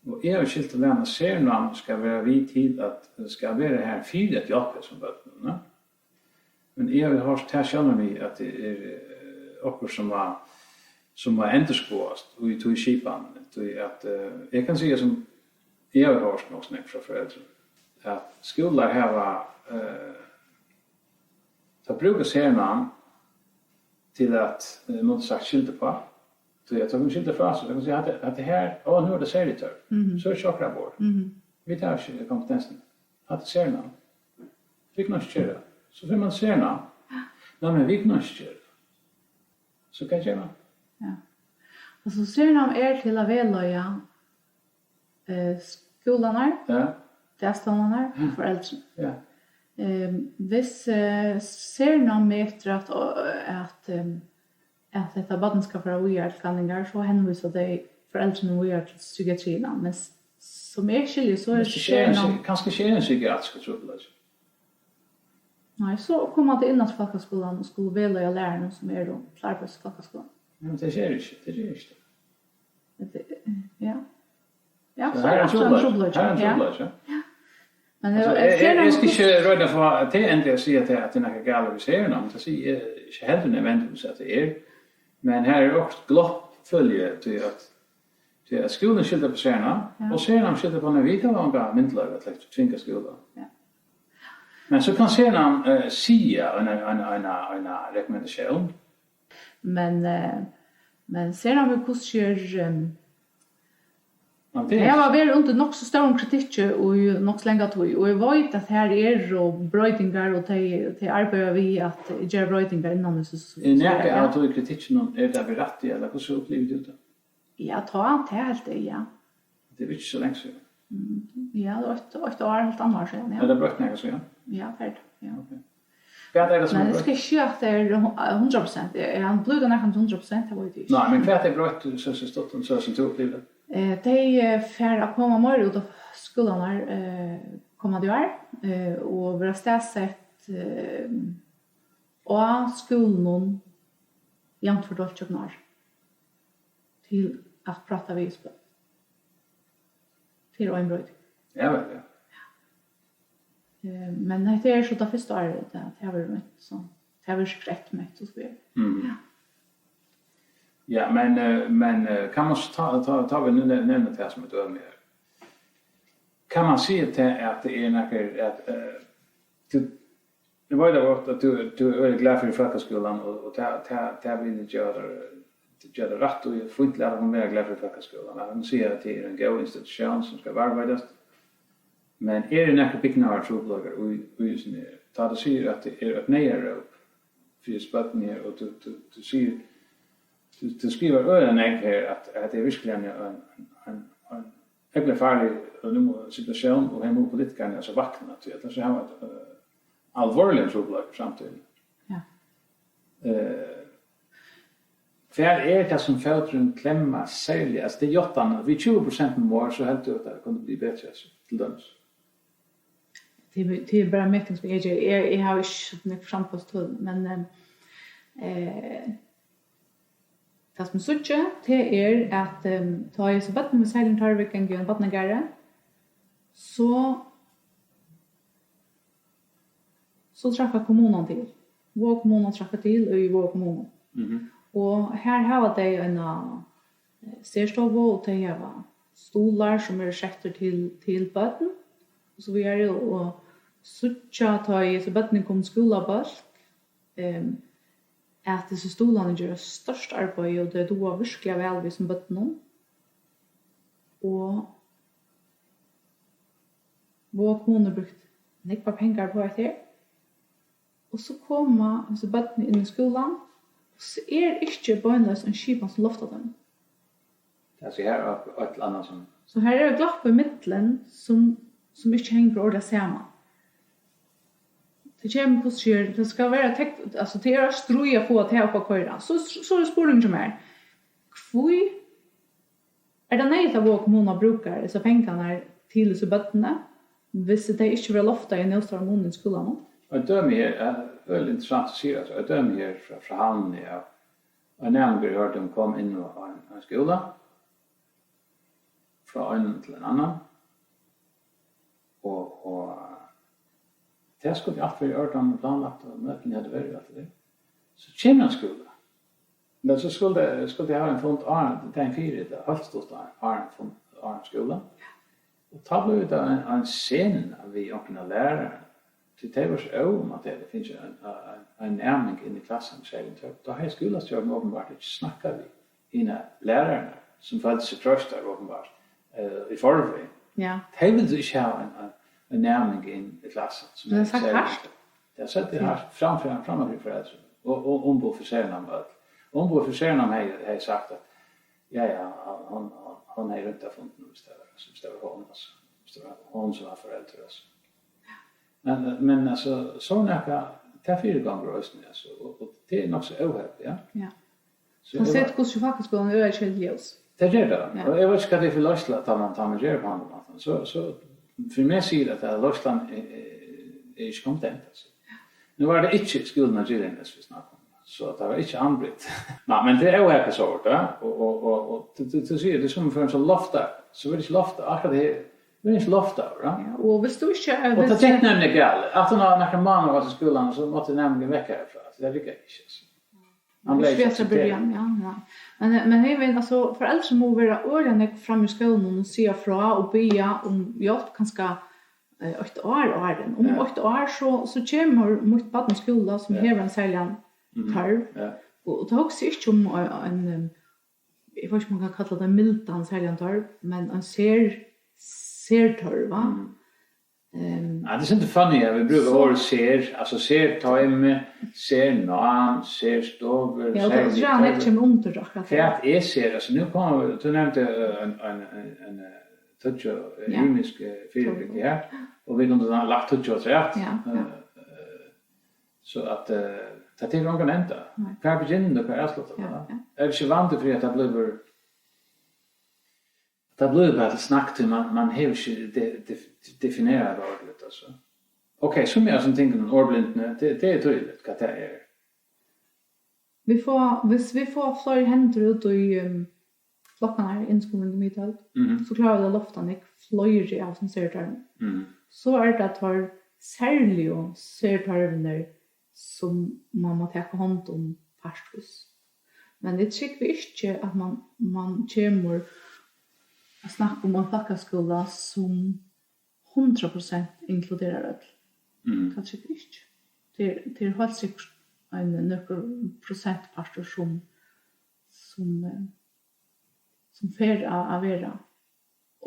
Og eg havi skilt tað væl, at Sernám skal vera við til at, skal vera har fyri at hjálpa hesum børnum, no? Men eg havi hoyrt tað sjónarmið, at tað er, eh, okkurt sum má, sum má endurskoðast í tí skipan, tí at, eh, eg kann siga sum eg havi hoyrt nokk so nógv frá foreldrum, at skúlar hava, eh, teir brúka Sernám til at, eh, nú sagt, skylda uppá, tí at teir kunnu skylda frá sær, teir kunnu siga, at, at tað her, ó, nú er tað serlig tørv, mhm, so er ikki okkara borð. Mhm. Vit hava ikki kompetensina. Hatta er Sernám. Vit kunnu ikki gera tað. So fer man Sernám. Ja. Nei, men vit kunnu ikki gera tað. So hvat ger man? Ja. Altso, Sernám er til at vegleiða, eh, skúlarnar, ja, dagstovnarnar, ja, og foreldrini. Ja. Ehm, hvis, eh, Sernám metir at, at, ehm, at hetta barnið skal fara víðari til kanningar, so henvísa tey foreldrini víðari til psykiatriina. Men s-, sum eg skilji, so er Kanska ikki er ein Sernám psy-, kanska ikki er ein psykiatriskur trupulleiki. Nei, so koma tey inn á fólkaskúlan og skulu vegleiða lærararnar sum eru klár fyri fólkaskúlan. Ja, men tað er ikki, tað er ikki. Tað, ja. Ja, so her er ein trupulleiki. Her er ein trupulleiki. Ja. Men altso, eg, eg, eg skal ikki royna at fáa teg endiliga at siga at, at tað er nakað galið við Sernám, men tað sigi eg ikki heldur nødvendigvis at tað er. Men her er okkurt glopp, føli eg, tí at, tí at skúlin skylda upp á Sernám, ja, og Sernám skylda upp á, men vit hava ongan myndugleika til at tvinga skúlan. Ja. Men so kann Sernám, eh, siga eina, eina, eina, eina rekommendatión. Men, eh, men Sernám hevur hvussu er, ehm, men tað er tey hava verið undir nokk so stórum kritikki í nokk so langa tíð, og eg veit at her eru broytingar, og tey, tey arbeiða við at gera broytingar innan hesi s-, Er nakað av tí kritikkinum, er tað við rætti, ella hvussu upplivir tú tað? Ja, tá, tað helt eg, ja. Tað er ikki so langt síðan. Mm, ja, tað er eitt, eitt ár, hálvt annað ár síðan, ja. Er tað broytt nakað síðan? Ja, ferdig, ja. Ok. Hvat er tað sum Men er eg skal broytt? Ikki siga at tað er hu-, hundrað prosent. Er, er hann blivið nakað hundrað prosent? Tað veit eg ikki. Nei, men hvat er broytt, so, so stutt, so sum tú upplivir tað? Eh, tey, eh, fara at koma meira út á skúlarnar, eh, komandi ár, eh, og vera staðsett, eh, á skúlunum javnt fordeilt gjøgnum ár til at práta við spøl. Tað er ein broyting. Ja, vel, ja. Eh, men hetta er so tað fyrsta árið, tað, tað verður mett, so tað verður sikkurt eftirmett og so víðari. Mm. Ja. Ja, men, eh, men, eh, kann man so ta, ta, ta við nevna tað sum eitt dømi her. Kann man siga tað at tað er nakað at, eh, tú Eg veit av at tú, tú ert glað fyri fólkaskúlan, og, og tað, tað, tað vil eg gera tær, gera tær rætt í. Fínt, lat okkum vera glað fyri fólkaskúlan. Lat okkum siga at tað er ein góð institutión sum skal varðveitast. Men eru nakrir bygnaðartrupulleikar í, í hesum her? Tá tú sigur at tað er eitt neyðaróp fyri børn her, og tú, tú, tú sigur, tú, tú skrivar øgiliga nógv her, at, at tað er virkuliga ein, ein, ein, ein ógvuliga farlig, eh, nú, situatión, og her mugu politikararnir altso vakna, tí ella so hava vit, eh, alvorligan trupulleika í framtíðini. Ja. Eh, hvar er tað, sum fóturin klemmar serliga? Altso, tað er játtan, við tjúgu prosent meir, so heldur tú, at tað kundi blivið betri, altso, til dømis? Tað er, tað er bara meting, sum eg geri. Eg, eg havi ikki so nógv framboðstøl, men, eh, eh, Tað, sum eg síggi, tað er, at, ehm, tá ið so børn við serligum tørvi ganga í einum barnagarði, so, so traðkar kommunan til. Vága kommuna traðkar til í Vága kommunu. Mhm. Og har hava tey eina, eh, serstovu, og tey hava stuðlar, sum eru settir til, til børn, og so víðari, og síggja, tá ið so børnini koma í skúlabólk, ehm, at hesir stuðlarnir gera stórt arbeiði, og tey duga virkuliga væl við hesum børnum. Og Vága kommuna hevur brúkt nógvar pengar upp á hetta her. Og so koma hesi børnini inn í skúlan, og so er ikki beinleiðis ein skipan sum loftar teimum. Tað er so her eitt, eitt ella annað sum So her er eitt glopp í millum, sum, sum ikki hongur ordiliga saman. Tað kemur, hvussu sigur, tað skal vera tek-, altso, tað er eitt stríð at fáa tað upp at koyra. So, so er spurningurin hjá mær, hví er tað neyðugt, at Vága kommuna brúkar hesar pengarnar til hesi børnini, hvis tey ikki verða loftað í nóg stóran mun í skúlanum? Eitt dømi her, eh, øgiliga interessant, sigur, altso, eitt dømi her frá, frá Havnini, ja. Ein næmingur, eg hoyrdi um, kom inn á ein, ein skúla frá einum til ein annan. Og, og tað skuldi alt verið í ordan og planlagt, og møtini høvdu verið, alt tað har. So kemur hann í skúla. Men so skuldi, skuldi eg hava ein fund áðrenn, dagin fyri, ella heilt stutt áðrenn, áðrenn fund, áðrenn skúla. Og tá bleiv tað ein, ein sena við onkrum av lærarunum. Tí tey vóru so óð um, at tey høvdu fingið ein, ein, ein næming inn í klassan, segði tey. Tá hevði skúlastjórin openbart ikki snakkað við hinar lærararnar, sum føldu seg troyttar openbart, eh, í forvegin. Ja. Tey vildu ikki hava ein, ein, ein næming inn í klassan, sum tey søgdu hart. Tey søgdu hart fram fyri, framman fyri foreldrini og, og umboð fyri Sernám øll. Umboð fyri Sernám hevði, hevði sagt, at Ja, ja, hon, hon, hon hevði roynt at funnið, hvis tað var, hvis tað var hon, altso. Hvis tað var hon, sum var foreldur, altso. Men, men, altso, so nakað, tað fyrigongur eisini, altso, og, og tað er nokk so óheppið, ja. Ja. So tað eg setir var hvussu fólkaskúlan er øgiliga keðiligt ljós. Tað ger tað. Ja. Og eg veit ikki, hvat tað er fyri leiðsla, tá man, tá man ger upp á handan mátan. So, so, fyri meg sigur at tað, leiðslan er, er, er ikki kompetent, altso. Nú var tað ikki skúlin á Giljanesi, vit snakka um. So tað var ikki Annbritt. Nei, men tað er óheppið so, ja. Og, og, og, og tú, tú, tú sigur, tað er sum fyri ein so lofta, so vil ikki lofta, akkurát tað her, vil ikki lofta, ja. Ja, og hvis tú ikki, eh, Og tað hvis gekk nemliga galið. Aftan á nakrar mánaðir var til skúlan, so mátti næmingurin vekk herfrá. So tað riggaði ikki, altso. Hann bleiv ikki aksepterað. Ja, ja. Men, men eg veit, altso, foreldur mugu vera øgiliga nógv frammi í skóginum og siga frá og biðja um hjálp, kanska, eh, eitt ár áðrenn. Um Ja. eitt ár, so, so kemur mítt barn í skúla sum Ja. hevur ein serligan Mhm. tørv. Ja. Og, og tað hugsi eg ikki um ein, ein, um, eg veit ikki, um man kann kalla tað mildan serligan tørv, men ein ser-, sertørv, va? Mhm. Ehm, Ja, tað er sindur funny, at vit brúka so orðið ser, altso sertoymi, sernám, serstovur, Ja, og tað, serlig tað er tørvur. Kemur undir akkurát tað. Hvat er ser? Altso, nú koma vit, tú nevndi, eh, ein, ein, ein, ein, eh, tíggju, eh, Ja. ymisk, eh, fyribrigdi her, og vit kundu lagt tíggju afturat. Ja, ja. Eh, eh, so at, eh, tað tekur ongan enda. Nei. Hvar begynnar tað, hvar avsluttar tað, Ja, va? ja. Er tað ikki vandi fyri, at tað blívur Tað blívur bara til snakk, tí man, man hevur ikki de-, de-, definerað tað ordiligt, altso. Ok, sum í øllum tingunum, orðblindni, tað, tað er týðiligt, hvat tað er. Vit fáa, hvis vit fáa fleiri hendur út í, um, flokkarnar í innskúlanum í Miðdal, Mhm. so klára vit at lofta nógv fleiri av sum sertørvum. Mhm. So er tað teir serligu sertørvirnir, sum man má taka hond um partvíst. Men eg trúgvi ikki, at man, man kemur at snakka um ein fólkaskúla, sum hundrað prosent inkluderar øll. Mm. Tað trúgvi eg ikki. Tað er, tað er heilt sikkurt ein nøkur prosentpartur, sum, sum, eh, sum fer at, at vera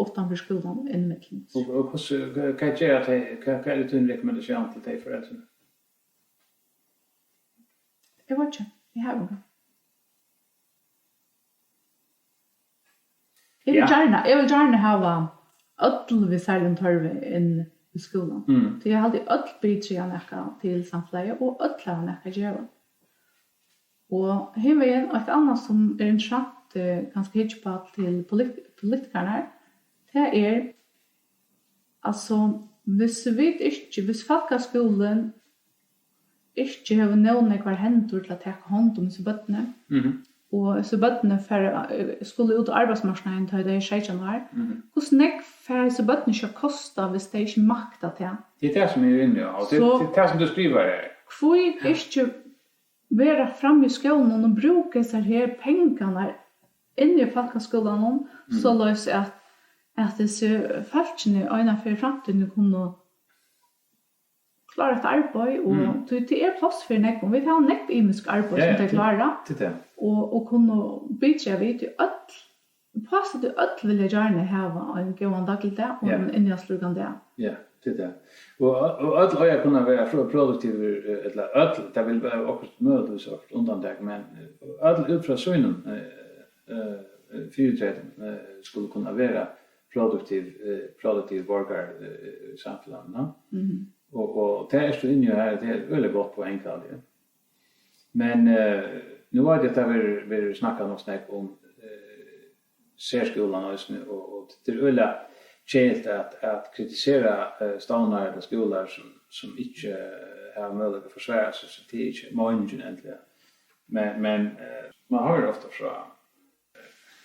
uttanfyri skúlan innimellum. Og, og hvussu, hva, hvat gera tey, hva, hvat er tín rekommendatión til tey foreldrini? Eg veit ikki, eg havi ongan. Eg vil Ja. gjarna, eg vil gjarna hava øll við serligum tørvi inn í skúlan. Mm. Tí eg haldi, øll bidraga nakað til samfelagið, og øll hava nakað at geva. Og hinvegin, eitt annað sum er interessant, eh, kanska hyggja upp á til polit-, politikararnar, tað er, altso, hvis vit ikki, hvis fólkaskúlin ikki hevur nóg nógvar hendur til at taka hond um hesi børnini, Mhm. og hesi børnini fara, eh, skulu út á arbeiðsmarknaðin, tá ið tey eru seytjan ár, Mhm. hvussu nógv fara hesi børn ikki at kosta, hvis tey ikki makta tað? Tað er tað, sum eg eri inni á, og tað, So tað er tað, sum tú skrivar her. Hví ikki vera frammi í skóginum og brúka hesar her pengarnar inni í fólkaskúlanum, Mm. soleiðis at, at hesi fólkini eina ferð í framtíðini kunnu klára eitt arbeiði, og Mm. tí tað er pláss fyri nógvum. Vit hava nógv ymisk arbeiði, Ja, sum ja, tey tað, klára, tað er tað. og, og kunnu bidraga við, tí øll, uppá seg, tí øll vilja gjarna hava ein góðan dagligdag og Ja. ein innihaldsríkan dag. Ja, tað er tað. Og, og øll eiga at kunna vera pro-, produktivir, eh, ella øll, tað vil vera okkurt møguligvis okkurt undantak, men, eh, øll út frá sínum, eh, eh, eh, fyritreytum, eh, skulu kunna vera produktiv, eh, produktiv borgarar, eh, í samfelagnum, no? Mhm. Og, og tað ert tú inni á her, tað er øgiliga gott poeng, Karin. Men, eh, nú veit eg, at tað verður, verður snakkað nokk so nógv um, eh, serskúlan eisini, og, og tað er øgiliga keðiligt at, at kritisera, eh, stovnar ella skúlar, sum, sum ikki, eh, hava møguleika at forsvara seg, so tað er ikki meiningin endiliga. Men, men, eh, man hoyrir ofta frá,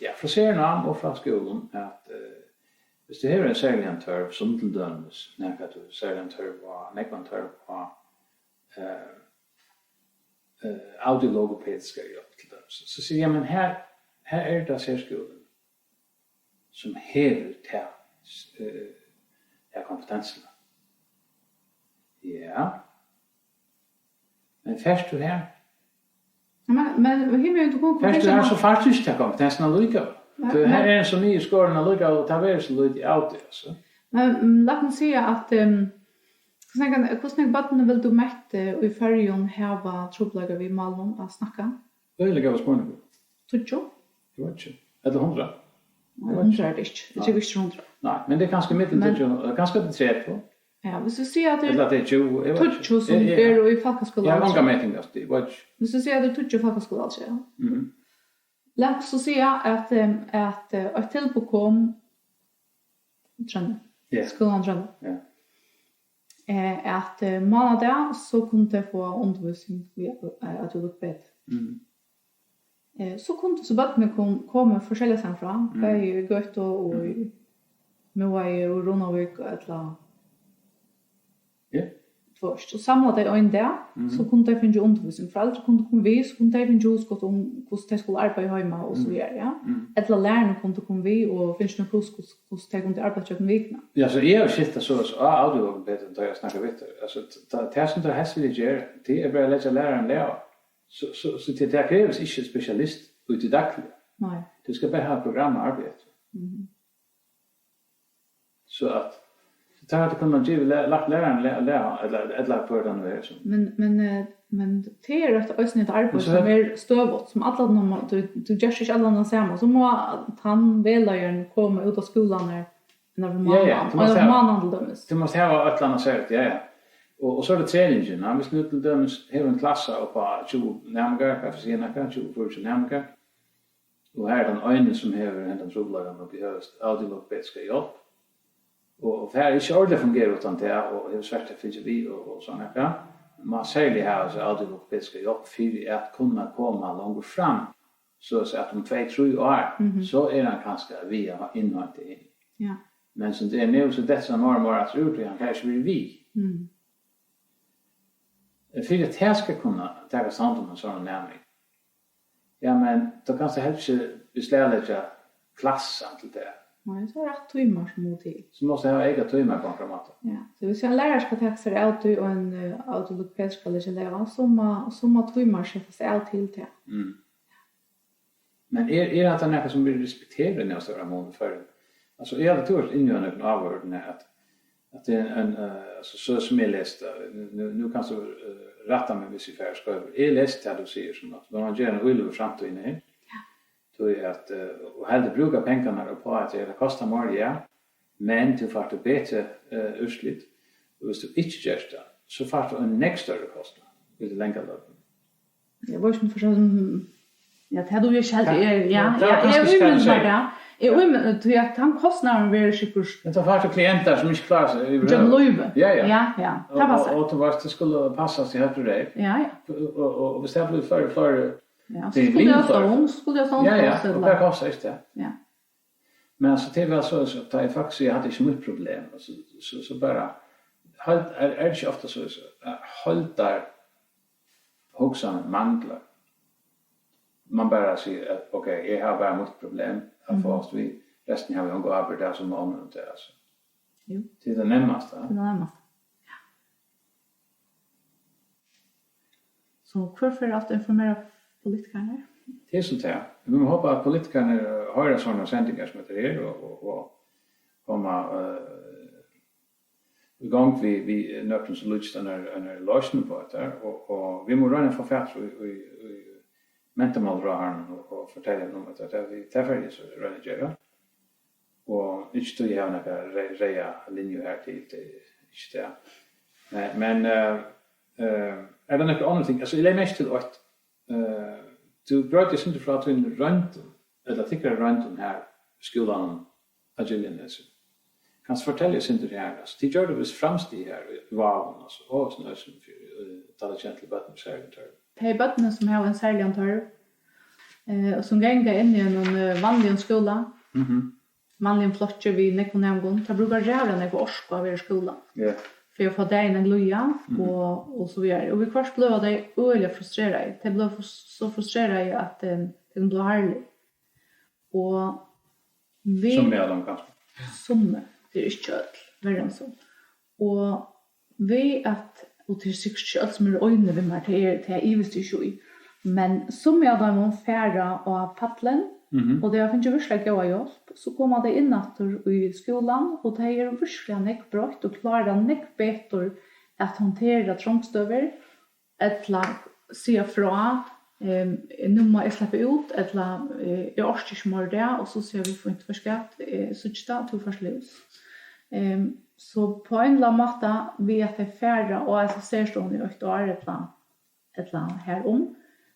ja, frá Sernám og frá skúlum, at, eh, hvis tú hevur ein serligan tørv, sum til dømis nakað, tú hevur serligan tørv á, nógvan tørv á, eh, eh, audiologopediska hjálp, til dømis, so sigi eg, men her, her er tað serskúlin, sum hevur ta, eh, ta kompetensina. Ja. Men fert tú har? Men, men, himmi, tú kom Fert tú har, so fært tú ikki ta kompetensina allíkavæl. Ja, So her men er ein so niðurskorin allíkavæl, og tað verður so lítið av tí, altso. Men, mm, lat meg siga at, um, hvussu nógv, hvussu nógv børn vil tú metta í Føroyum hava trupulleikar við málinum at snakka? Øgiliga góður spurningur. Tíggju? Eg veit ikki. Ella hundrað? Nei, hundrað er tað ikki. Eg trúgvi ikki hundrað. Nei, men tað er kanska millum Men- tíggju, kanska til tretivu. Ja, viss tú sigur at tað Ella er at tað er tjúgu, eg veit ikki. tíggju sum Eg- eg- eru í Eg havi fólkaskúlaaldri. onga meting av tí, eg veit ikki. Viss tú sigur at tað er tíggju fólkaskúlaaldri, ja. Mhm. Lat okkum so siga at, em, at, eh, eitt tilboð kom í Trønda. Ja. Skúlan Trønda. Ja. Eh, at, eh, mánadag, so kundu tey fáa undirvísing við, eh, at tú lukka betur. Mhm. Eh, so kundu so børnini kom, koma forskelliga staðni frá, Mhm. bæði í Gøtu og í Mhm. Miðvági og Runavík, ella Ja. Tvørst. Og samla tey ein dag, Mhm. so kundu tey fingið undirvísing. Foreldur kundu koma við, so kundu tey fingið hugskot um, hvussu tey skulu arbeiða heima og so Mhm. víðari, ja. Mhm. Ella lærararnir kundu koma við og fingið nøkur hugskot, hvussu tey kundu arbeiða gjøgnum vikuna. Ja, so eg havi skilt tað so, so á audiologopedin, tá eg snakki við teir. Altso, t-, tað, tað sum teir helst vilja gera, tað er bara at leggja læraran læra. So, so, so tað, tað krevst ikki ein spesialist út í dagliga. Nei. Tú skalt bara hava eitt program at arbeiða eftir. Mhm. So at, so tað hevði kunnað givið læ-, lagt læraran læ-, læra, ella, ella hvør tað nú er, so. Men, men, eh, men tað er eitt, eisini eitt arbeiði Men so sum er- er støðugt, sum allan tíman, tú, tú gert ikki allan tann sama. So má tann vegleiðarin koma út á skúlarnar, eina ferð um Ja, ja, mánaðin, tú mást eina ferð um hava mánaðin til dømis. Tú mást hava eitt ella annað serligt, ja, ja. Og, og so er tað treningin, ja. Viss nú til dømis hevur ein klassa upp á tjúgu næmingar, hvat skal eg siga, nakað, tjúgu, fýraogtjúgu næmingar, og har er tann eini, sum hevur hendan trupulleikan uppi høgast, audiologopediska hjálp, og, og fær ikki ordiliga fungera uttan tað, og hevur svært at fylgja við og, og so nakað, má serliga hava hesa audiologopediska hjálp fyri at kunna koma longur fram, so at um tvey, trý ár, Mhm. so er hann kanska við at innheinta inn. Ja. Men sum tað er nú, so dettur hann meira og meira aftur út, og hann fær ikki verið við. Mm. Fyri at tað skal kunna takast hond um ein sånn næming, ja, men tú kanst helst ikki beslagleggja klassan til tað. Nei, so er rætt tímar sum mugu til. So mást tú hava eyka tímar á onkran máta. Ja, so viss ein lærari skal taka sær av tí, og ein, eh, audiologoped skal leggja lag á, so má, so má tímar setast av til tað. Mm. Men er, er hatta nakað sum verður respekterað í nóg stóran mun í Føroyum? Altso, eg haldi, tú ert inni á nøkrum áhugaverdum her, at, at tað er ein, eh, altso, so sum eg lesi tað, nú, nú kanst tú, eh, rætta meg, viss eg fari skeivur. Eg lesi tað, tú sigur, sum at man ger eina íløgu í framtíðina her. Ja. Tí at, eh, og heldur brúka pengarnar upp á at tað kostar meira, ja, men tú fært tú betri, eh, úrslit, og viss tú ikki gert tað, so fært tú ein nógv størri kostnað í tí langa løpinum. Eg veit ikki, um tú forstår, mm, ja, tað er jú ikki heilt, Ja, eg, ja, ja, tað er ja, eg kanska ímyndi mær skeitt. tað. Eg Ja. ímyndi, tí at tann kostnaðurin verður sikkurt Men tá fært tú klientar sum ikki klára seg yvirhøvur. Gjøgnum lívið. Ja, ja. Ja, ja. Og, Tað og, passar. og tú veitst, tað skuldi passast í høgt og reyv. Ja, ja. Og, og, og, og viss tað blívur fleiri og fleiri Ja, so Tað er skuldi eg ha vinfólk. stovn, so skuldi eg ha Ja, ja. stovnspláss, Og ella hvat kostar ikki tað? Ja. Men altso, tað er væl so, so, tá eg faktiskt, eg havi ikki mítt problem, altso, so, so bara, heild, er, er tað ikki ofta so, so, at heildar hugsan manglar. Man bara sigur, at, ok, eg havi bara mítt problem at Mhm. fáast við, restina havi eg onga ábyrgd av, sum onnur um tað, altso. Jú. Tað er tað nærmasta. Tað er tað nærmasta. So hvør fer at informera politikararnar? Tað er so tað. Vit mugu hopa, at politikararnir, eh, hoyra sovorðnar sendingar sum hetta her og, og, og koma, eh, í gongd við, við nøkrum sum líkist einari, einari loysn upp á hetta. Og, og vit mugu royna at fáa fatur í, í, í mentamálaráðharranum og, og fortelja honum, at tað, tað, tað fari eg so at royna at gera. Og ikki tí eg havi nakra rey-, reyða linju har til, tað er ikki tað. Men, men, eh, eh, er tað nøkur onnur ting? Altso, eg legði merki til eitt, eh, tú greiðir eitt sindur frá tínum royndum, ella tykkara royndum her í skúlanum á Giljanesi. Kanst fortelja eitt sindur her, altso, tit gjørdu vist framstig her í Vágum, altso, og eisini, eisini fyri, eh, tá tað kemur til børn við serligum tørvi. Tey børnini, sum hava ein serligan tørv, eh, og sum ganga inn í einum, eh, vanligum skúla, Mhm. vanligum flokki við nógvum næmingum, tað brúkar ræðuliga nógva orku at vera í skúla Ja. fyri at fáa dagin at glíða Mhm. og, og so víðari. Og viðhvørt blíva tey øgiliga frustreraði. Tey blíva frus-, so frustreraði, at, eh, tey kunnu blíva harðlig. Og við Summi av teimum kanska. Summi, tað er ikki øll, verri enn so. Og við at, og tað er sikkurt ikki øll, sum eru einig við mær, tað er, tað ivist eg ikki í, men summi av teimum fara á Pallin, Mhm. og tey hava fingið virkuliga góða hjálp, so koma tey inn aftur í skúlan, og tey eru virkuliga nógv broytt og klára nógv betur at handtera trongstøður, ella siga frá, Ehm, nú má eg sleppa út, ella, eh, eg orki ikki meir í dag, og so siga vit fínt farskil, eh, síggi tað, tú fært lús. Ehm, so på en eller annen máta, við at tey fara á hesa serstovuna í eitt ár, ella, ella har um,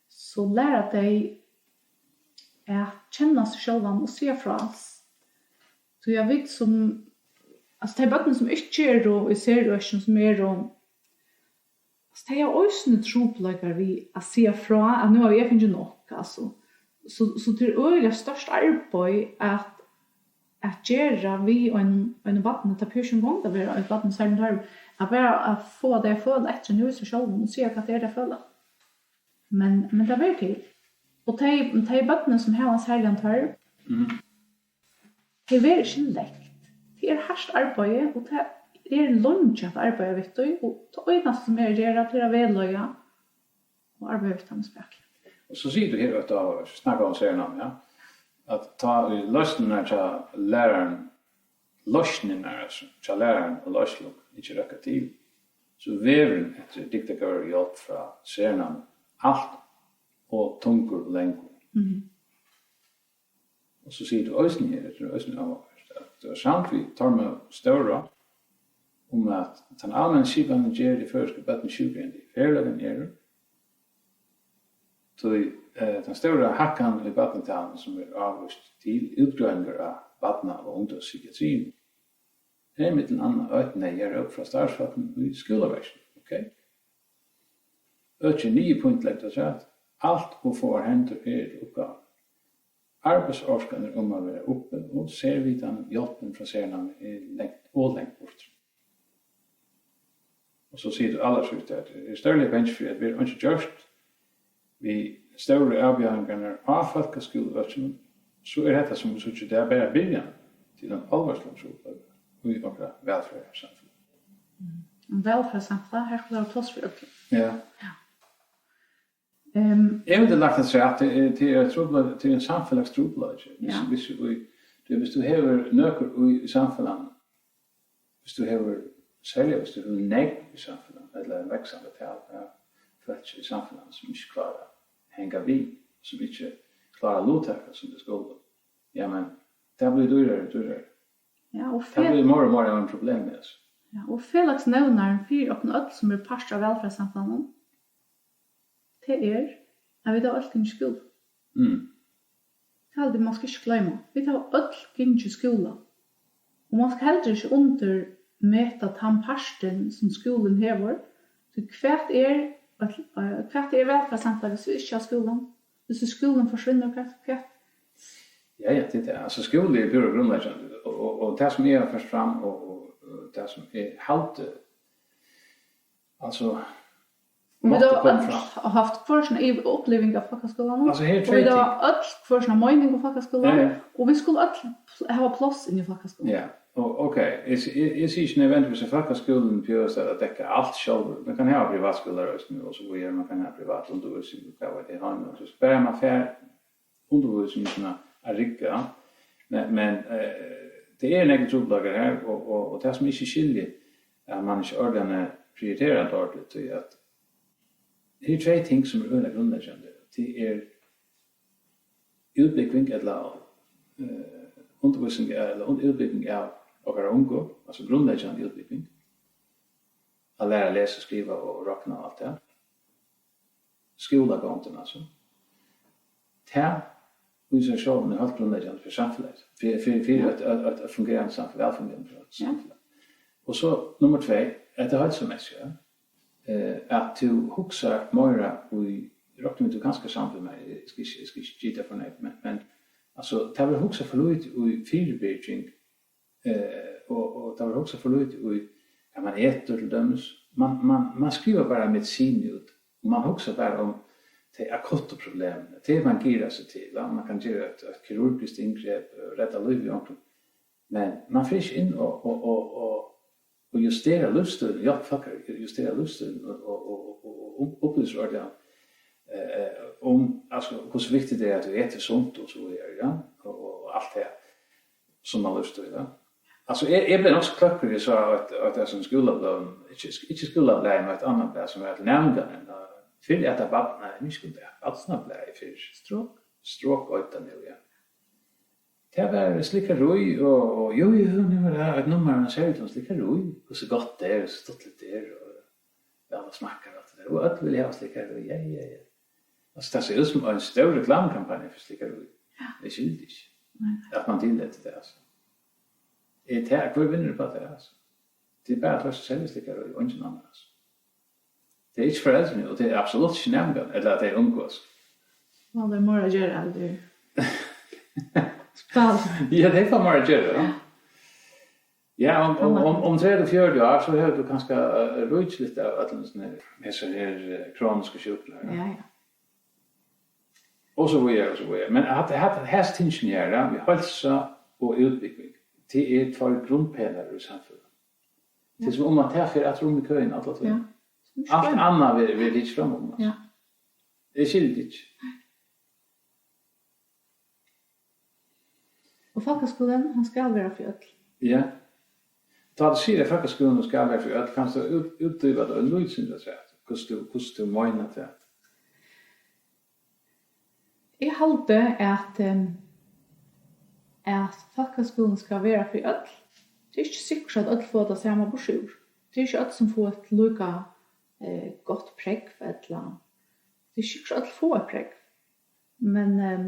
so læra tey at kenna seg sjálvan og siga frá. Tí at vit sum, altso, tey børnini, sum ikki eru í serøkinum, sum eru, altso, tey hava eisini trupulleikar við at siga frá, at nú havi eg fingið nokk, altso. So, so tað er øgiliga stórt arbeiði at, at gera við ein, ein barn, tað behøvist ikki eingong at vera eitt barn við serligum tørvi, at bara at fáa tey at føla eftir inni í sær sjálvum og siga, hvat tað er, tey føla. Men, men tað ber til. Og tey, tey børnini, sum hava ein serligan tørv, mhm, tey verða ikki lekt. Tað er hart arbeiði, og tað er leingi at arbeiða við tí, og tað einasta, sum er at gera, tað er at vegleiða og arbeiða við teimum spakuliga. Og so sigur tú her, at tú snakkar um sernám, ja, at tá ið loysnirnar hjá læraranum, loysnirnar, altso, hjá læraranum og leiðsluni ikki røkka til, so vegurin eftir dygdargóðari hjálp frá sernámi alt ov tungur og langur. Mhm. Og so sigur tú eisini her, hetta er eisini áhugavert, at tú ert samd við Tormod Stóra um, at tann almenna skipanin ger í føroysku børnini sjúkari enn tey í veruleikanum eru, tí, eh, tann stóra hækkan í barnatalum, sum er ávíst til útgreiningar á barna- og ungdómspsykiatriini, er millum annað eitt neyðaróp frá starvsfólkum í skúlaverkinum, ok? Økið niðurpínt, legg afturat, alt ov fáar hendur eru uppgávan. Arbeiðsorkan er um at vera uppi, og servitan, hjálpin frá sernámi, er langt, ov langt burtur. Og so sigur tú allarsíðst, at eg eri stórliga bangin fyri, at verður einki gjørt við stóru avbjóðingarnar á fólkaskúlaøkinum, so er hetta, sum vit síggja í dag, bara byrjan til ein álvarsligan trupulleika í okkara vælferðarsamfelag. Mm. Vælferðarsamfelag, har skal vera pláss fyri øllum. Ja. Ja. Ehm, eg vildi lagt afturat, tað er, tað er trupulleiki, tað er ein samfelagstrupulleiki. Hvis, ja, hvis, í, tað er, hvis tú hevur nøkur í, í samfelagnum, hvis tú hevur, serliga hvis tú hevur nógv í samfelagnum, ella ein vaksandi tal av fólki í samfelagnum, sum ikki klára at hanga við, sum ikki klára at luttaka, sum tey skulu, ja, men tað blívur dýrari og dýrari. Ja, og tað blívur meira og meira av einum problemi, altso. Ja, og felagsnevnarin fyri okkum øll, sum eru partur av vælferðarsamfelagnum, tað er, at vit hava øll gingið í skúla. Mm. Tað haldi eg, man skal ikki gloyma. Vit hava øll gingið í skúla. Og man skal heldur ikki undirmeta tann partin, sum skúlin hevur. Tí hvat er, eh, hvat er vælferðarsamfelag, hvis vit ikki hava skúlan? Hvis skúlin forsvinnur, hvat, hvat? Ja, ja, tað er tað. Altso, skúli er púra grundleggjandi, og, og, og tað, sum eg havi ført fram, og, og, og tað, sum eg haldi, altso, og vit hava øll havt hvør sína yv-, uppliving av fólkaskúlanum, altso, her eru tvey ting. Og vit hava øll hvør sína meining um fólkaskúlan, ja, ja, og vit skulu øll pl-, hava pláss inn í fólkaskúlan. Ja, og, ok, eg, eg, eg sigi ikki nødvendigvis, at fólkaskúlin behøvist at, at dekka alt sjálvur. Man kann hava privatskúlar eisini, og so víðari, man kann hava privat undirvísing, og hvat veit eg, heima, so bara man fær undirvísingina at rigga, men, men, eh, tað eru nógvir trupulleikar her, og, og, og tað, sum eg ikki skilji, at man ikki ordiliga prioriterar tað ordiliga, tí at her eru tvey ting, sum eru øgiliga grundleggjandi. Tað er útbúgving ella, eh, undirvísing, ella un-, útbúgving av okkara ungu, altso grundleggjandi útbúgving, at læra at lesa, skriva og rokna og alt tað. Skúlagongdin, altso. Tað í sær sjálvum er heilt grundleggjandi fyri samfelagið, fyri, fyri, fyri, ja, eitt, eitt, eitt, eitt fungerandi samfelag, vælfungerandi, ja, samfelag. Og so nummar tvey, hetta heilsumessiga, eh, at tú hugsar meira í, rokni við, tú kanska samdur við mær, eg skal ikki, eg skal ikki gita for nógv, men, men, altso, tað verður hugsað for lítið í fyribyrging, eh, og, og tað verður hugsað for lítið í, hvat man etur, til dømis. Man, man, man skrivar bara medisin út, og man hugsar bara um tey akuttu problemini. Tað man girar seg til, va? Man kann gera eitt, eitt kirurgiskt inngrep, eh, redda lívið á onkrum. Men man fer ikki inn og, og, og, og, og justera lívsstílin, hjálpa fólk at justera lívsstílin og, og, og, og, og um, upplýsa ordiliga, eh, eh, um, altso, hvussu viktigt tað er, at tú etur sunt og so víðari, ja, og, og, og alt tað, sum man lívsstíl, ja. Altso, eg, eg bleiv nokk so kløkkur, eg sá eitt, eitt av hesum skúlabløðum, ikki, ikki skúlablað, men eitt annað blað, sum var til næmingarnar, Fyrr æt tað barna-, nei, ikki um tað, barnablaðið fyrr. Strok. Strok eitur tað nú, ja. Tað var slikkarí, og, og jú, jú, nú var tað eitt nummar, men serligt um slikkarí, hvussu gott tað er, hvussu stuttligt tað er, og væl tað smakkar og alt tað har. Og øll vilja hava slikkarí, ja, ja, ja. Altso, tað sær út sum ein stór reklamukampanja fyri slikkarí. Ja. Eg skilji ikki, nei, at man tillati tað, altso. Er tað, hvør vinnur upp á tað, altso? Tað er bara teir, sum selja slikkarí, og eingin annar, altso. Tað er ikki foreldrini, og tað er absolutt ikki næmingarnir, ella at tey ungu, altso. Hava tey meira at gera, heldur. Spæl. Ja, tey fáa meira at gera, ja. Ja, um, um, um, um tretivu, fjøruti ár, so hevur tú kanska, eh, ríkiligt av øllum sovorðnum, hesar her, eh, kronisku sjúkurnar. Ja, ja. Og so víðari, og so víðari. Men at, at, hesi tingini her, ja, við heilsu og útbúgving, tað eru tveir grundpelar í samfelagnum. Tað er sum um at tað fer aftur um í køini alla tíð. Ja. Alt annað verður, verður tikið fram um, altso. Ja. Eg skilji tað ikki. Og fólkaskúlin, hann skal vera fyri øll. Ja. Tá tú sigur, at fólkaskúlin skal vera fyri øll, kanst tú út-, útdjúpa tað eitt lítið sindur, afturat, hvussu tú, hvussu tú meinar tað? Eg haldi, at, em, at fólkaskúlin skal vera fyri øll. Tað er ikki sikkurt, at øll fáa tað sama burturúr. Tað er ikki øll, sum fáa eitt líka, eh, gott prógv, ella tað er ikki sikkurt, at øll fáa eitt prógv. Men, em,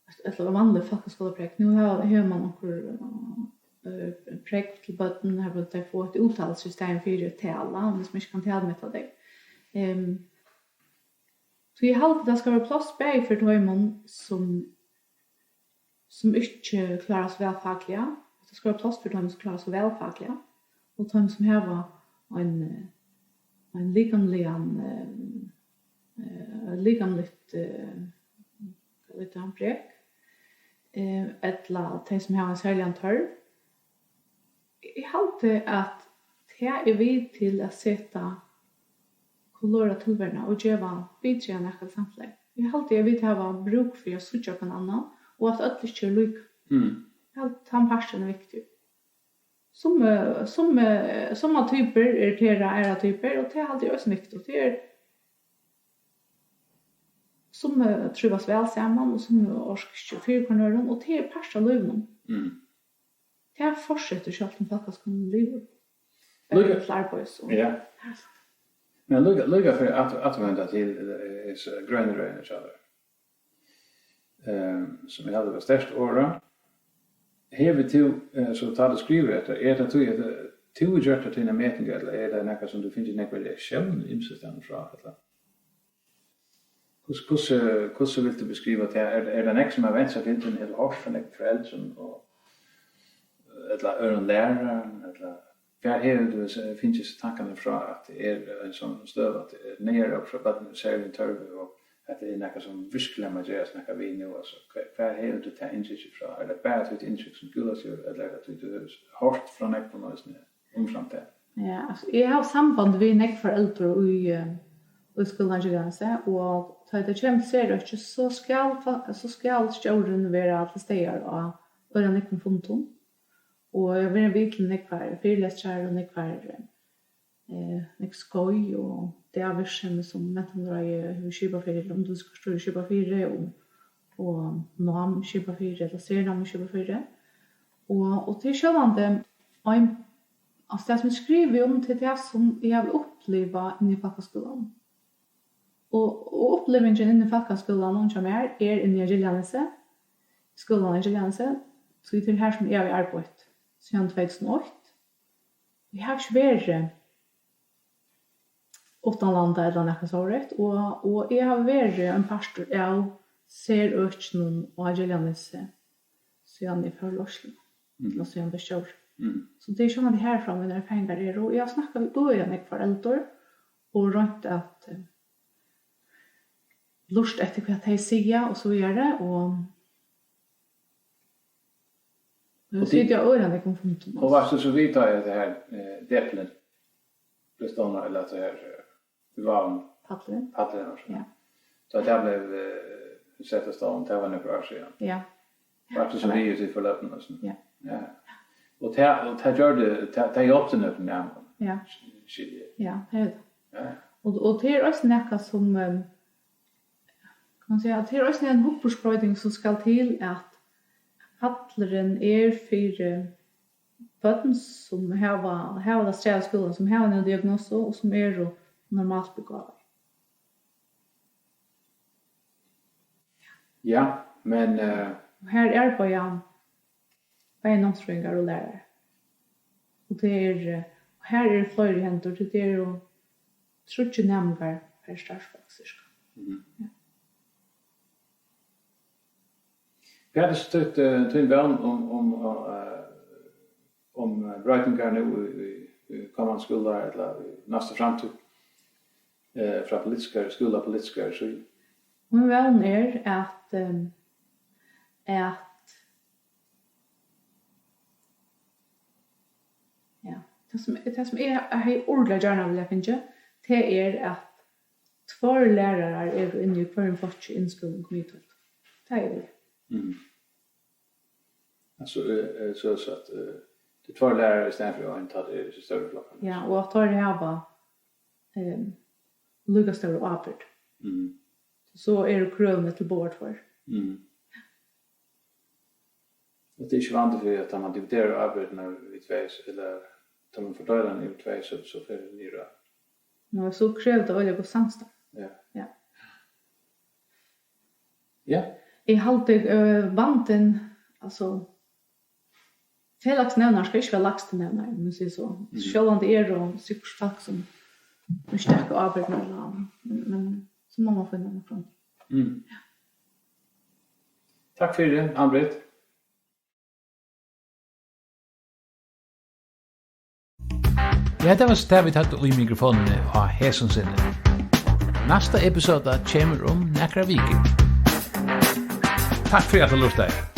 eitt, eitt vanligt fólkaskúlaprógv. Nú hevur, hevur mann onkur, eh, prógv til børn, har tey fáa eitt úttalilsi í staðin fyri at tala, um mann ikki kann tala, meta tey. Em, So eg haldi, tað skal vera pláss bæði fyri teimum, sum, sum ikki klára seg væl fakliga, og tað skal vera pláss fyri teimum, sum klára seg væl fakliga, og teimum, sum hava ein, ein likamligan, eh, eh, likamligt, eh, hvat eitur hann, brek, eh, ella tey, sum hava ein serligan tørv. Eg haldi, at tað er við til at seta kulør á tilveruna og geva betri enn nakað samfelag. Eg haldi, at vit hava brúk fyri at síggja hvønn annan, og at øll ikki eru líka. Mm. Eg haldi, tann parturin er viktigur. Summi, summi, summar typur irritera aðrar typur, og tað haldi eg eisini viktigt. Tað er, summi trívast væl saman, og summi orka ikki fyri hvønn øðrum, og tað er partur av lívinum. Mm. Tað fortsetur, sjálvt um fólkaskúlin livir. Líka til arbeiðis og, ja. Men líka, líka fyri at, at venda til, eh, hesa grønu røðina hjá tær, eh, sum eg haldi var sterkt orðað. Hevur tú, eh, so tá tú skrivar hetta, er tað tí, at, eh, tú hevur gjørt tær tína meting, ella er tað nakað, sum tú fingið nógvar reaktiónir ymsastaðni frá, ella? Hvussu, hvussu, hvussu vilt tú beskriva tað? Er, er tað nógv, sum hava vent sær til tín, ella hoyrt frá nógvum foreldrum og, ella øðrum lærarum, ella hvar hevur tú s-, fingið hesar tankarnar frá, at tað er ein sonnur støða, at tað er neyðaróp frá børnum við serligum tørvi, og at tað er nakað, sum virkuliga má gerast nakað við nú? Altso, hvar, hvar hevur tú tað inntrykkið frá? Er tað bara títt inntrykk sum skúlastjóri, ella er tað tí, tú hevur hoyrt frá nógvum eisini? Umframt tað. Ja, altso, eg havi samband við nógv foreldur í, eh, í skúlanum á Giljanesi, og tá tað kemur til serøkið, so skal fa-, so skal stjórin vera til staðar á øgiliga nógvum fundum. Og eg havi verið við til nógvar fyrilestrar og nógvar, eh, nógv skeið og dagvirksemi, sum Mentamálaráðið hevur skipað fyri, ella Undirvísingarstýrið skipað fyri, og, og Nám skipað fyri, ella Sernám skipað fyri. Og, og tað er sjálvandi ein, altso, tað, sum eg skrivi um, tað er tað, sum eg havi upplivað inni í fólkaskúlanum. Og, og upplivingin inni í fólkaskúlanum hjá mær er inni á Giljanesi, skúlanum á Giljanesi, tí tað er har, sum eg havi arbeitt síðan tvey túsund og eitt. Eg havi ikki verið uttanlanda ella nakað sovorðið, og, og eg havi verið ein partur av serøkinum á Giljanesi, síðan eg fór í leiðslu, mm, ella síðan eg varð stjóri. Mm. So tað er sjálvandi harfrá, mínar erfaringar eru, og eg havi snakkað við øgiliga nógv foreldur og roynt at, eh, lurta eftir, hvat tey siga, og so víðari, og, og vit sita á øgiliga nógvum fundum, og altso. Varst tú so við, tá ið tað her, eh, depilin bleiv stovnaður, ella at tað her, eh, við Vágum? Pallurin. Pallurin, altso. Ja. Tá tað bleiv, eh, sett á stovn, tað var nøkur ár síðan. Ja. Varst tú so við í tí forløpinum, altso? Ja. Ja. Og tað, og tað gjørdi, tað, tað hjálpti nøkrum næmingum. Ja. Skilji eg. Ja, tað er tað. Ja. Og, og tað er eisini nakað sum, ehm, kann man siga, tað er eisini ein hugburðsbroyting sum skal til, at pallurin er fyri børn sum hava, hava tað strævt í skúlanum, sum hava eina diagnosu og sum eru normalt begávaði. Ja, men, eh, Og her arbeiða bæði námsfrøðingar og lærarar. Og tað er, eh, og her eru fleiri hendur, tí tað eru tríggir næmingar per starvsfólk, cirka. Mhm. Ja. Hvat er so títt, eh, tín vón um, um, eh, um, eh, broytingar nú í, í, í komandi skúlaár ella í næstu framtíð, eh, frá politiskari, skúlapolitiskari síðu? Mín vón er, at, ehm, at, ja, tað sum, tað sum eg hevði ordiliga gjarna viljað fingið, tað er, at tveir lærarar eru inni í hvørjum flokki í innskúlingum í kvøld. Tað er eg. Mhm. Altso, eh, eh, so at, eh, tað er tveir lærarar í staðin fyri ein, tá tað er í størri flokkum. Ja, og at teir hava, ehm, líka stóra ábyrgd. Mhm. So eru krøvini til báðar tveir. Mhm. Og tað er ikki vandi fyri, at tá man dividerar ábyrgdina við tvey, ella tá man fordeilir hana yvir tvey, so, so fer tað niður á. Nei, so krevur tað øgiliga gott samstarv. Ja. Ja. Ja. Eg haldi, eh, vandin, altso, felagsnevnarin skal ikki vera lægsti nevnari, um eg sigi so. Mhm. Sjálvandi eru sikkurt fólk sum ikki taka ábyrgdina, men, men so má man finna nakran. Mm. Takk fyri, Ann-Britt. Ja, tað var so tað, vit høvdu í mikrofonini á hesum sinni. Næsta episoda kemur um nakrar vikur. Takk fyri at tú lurtaði.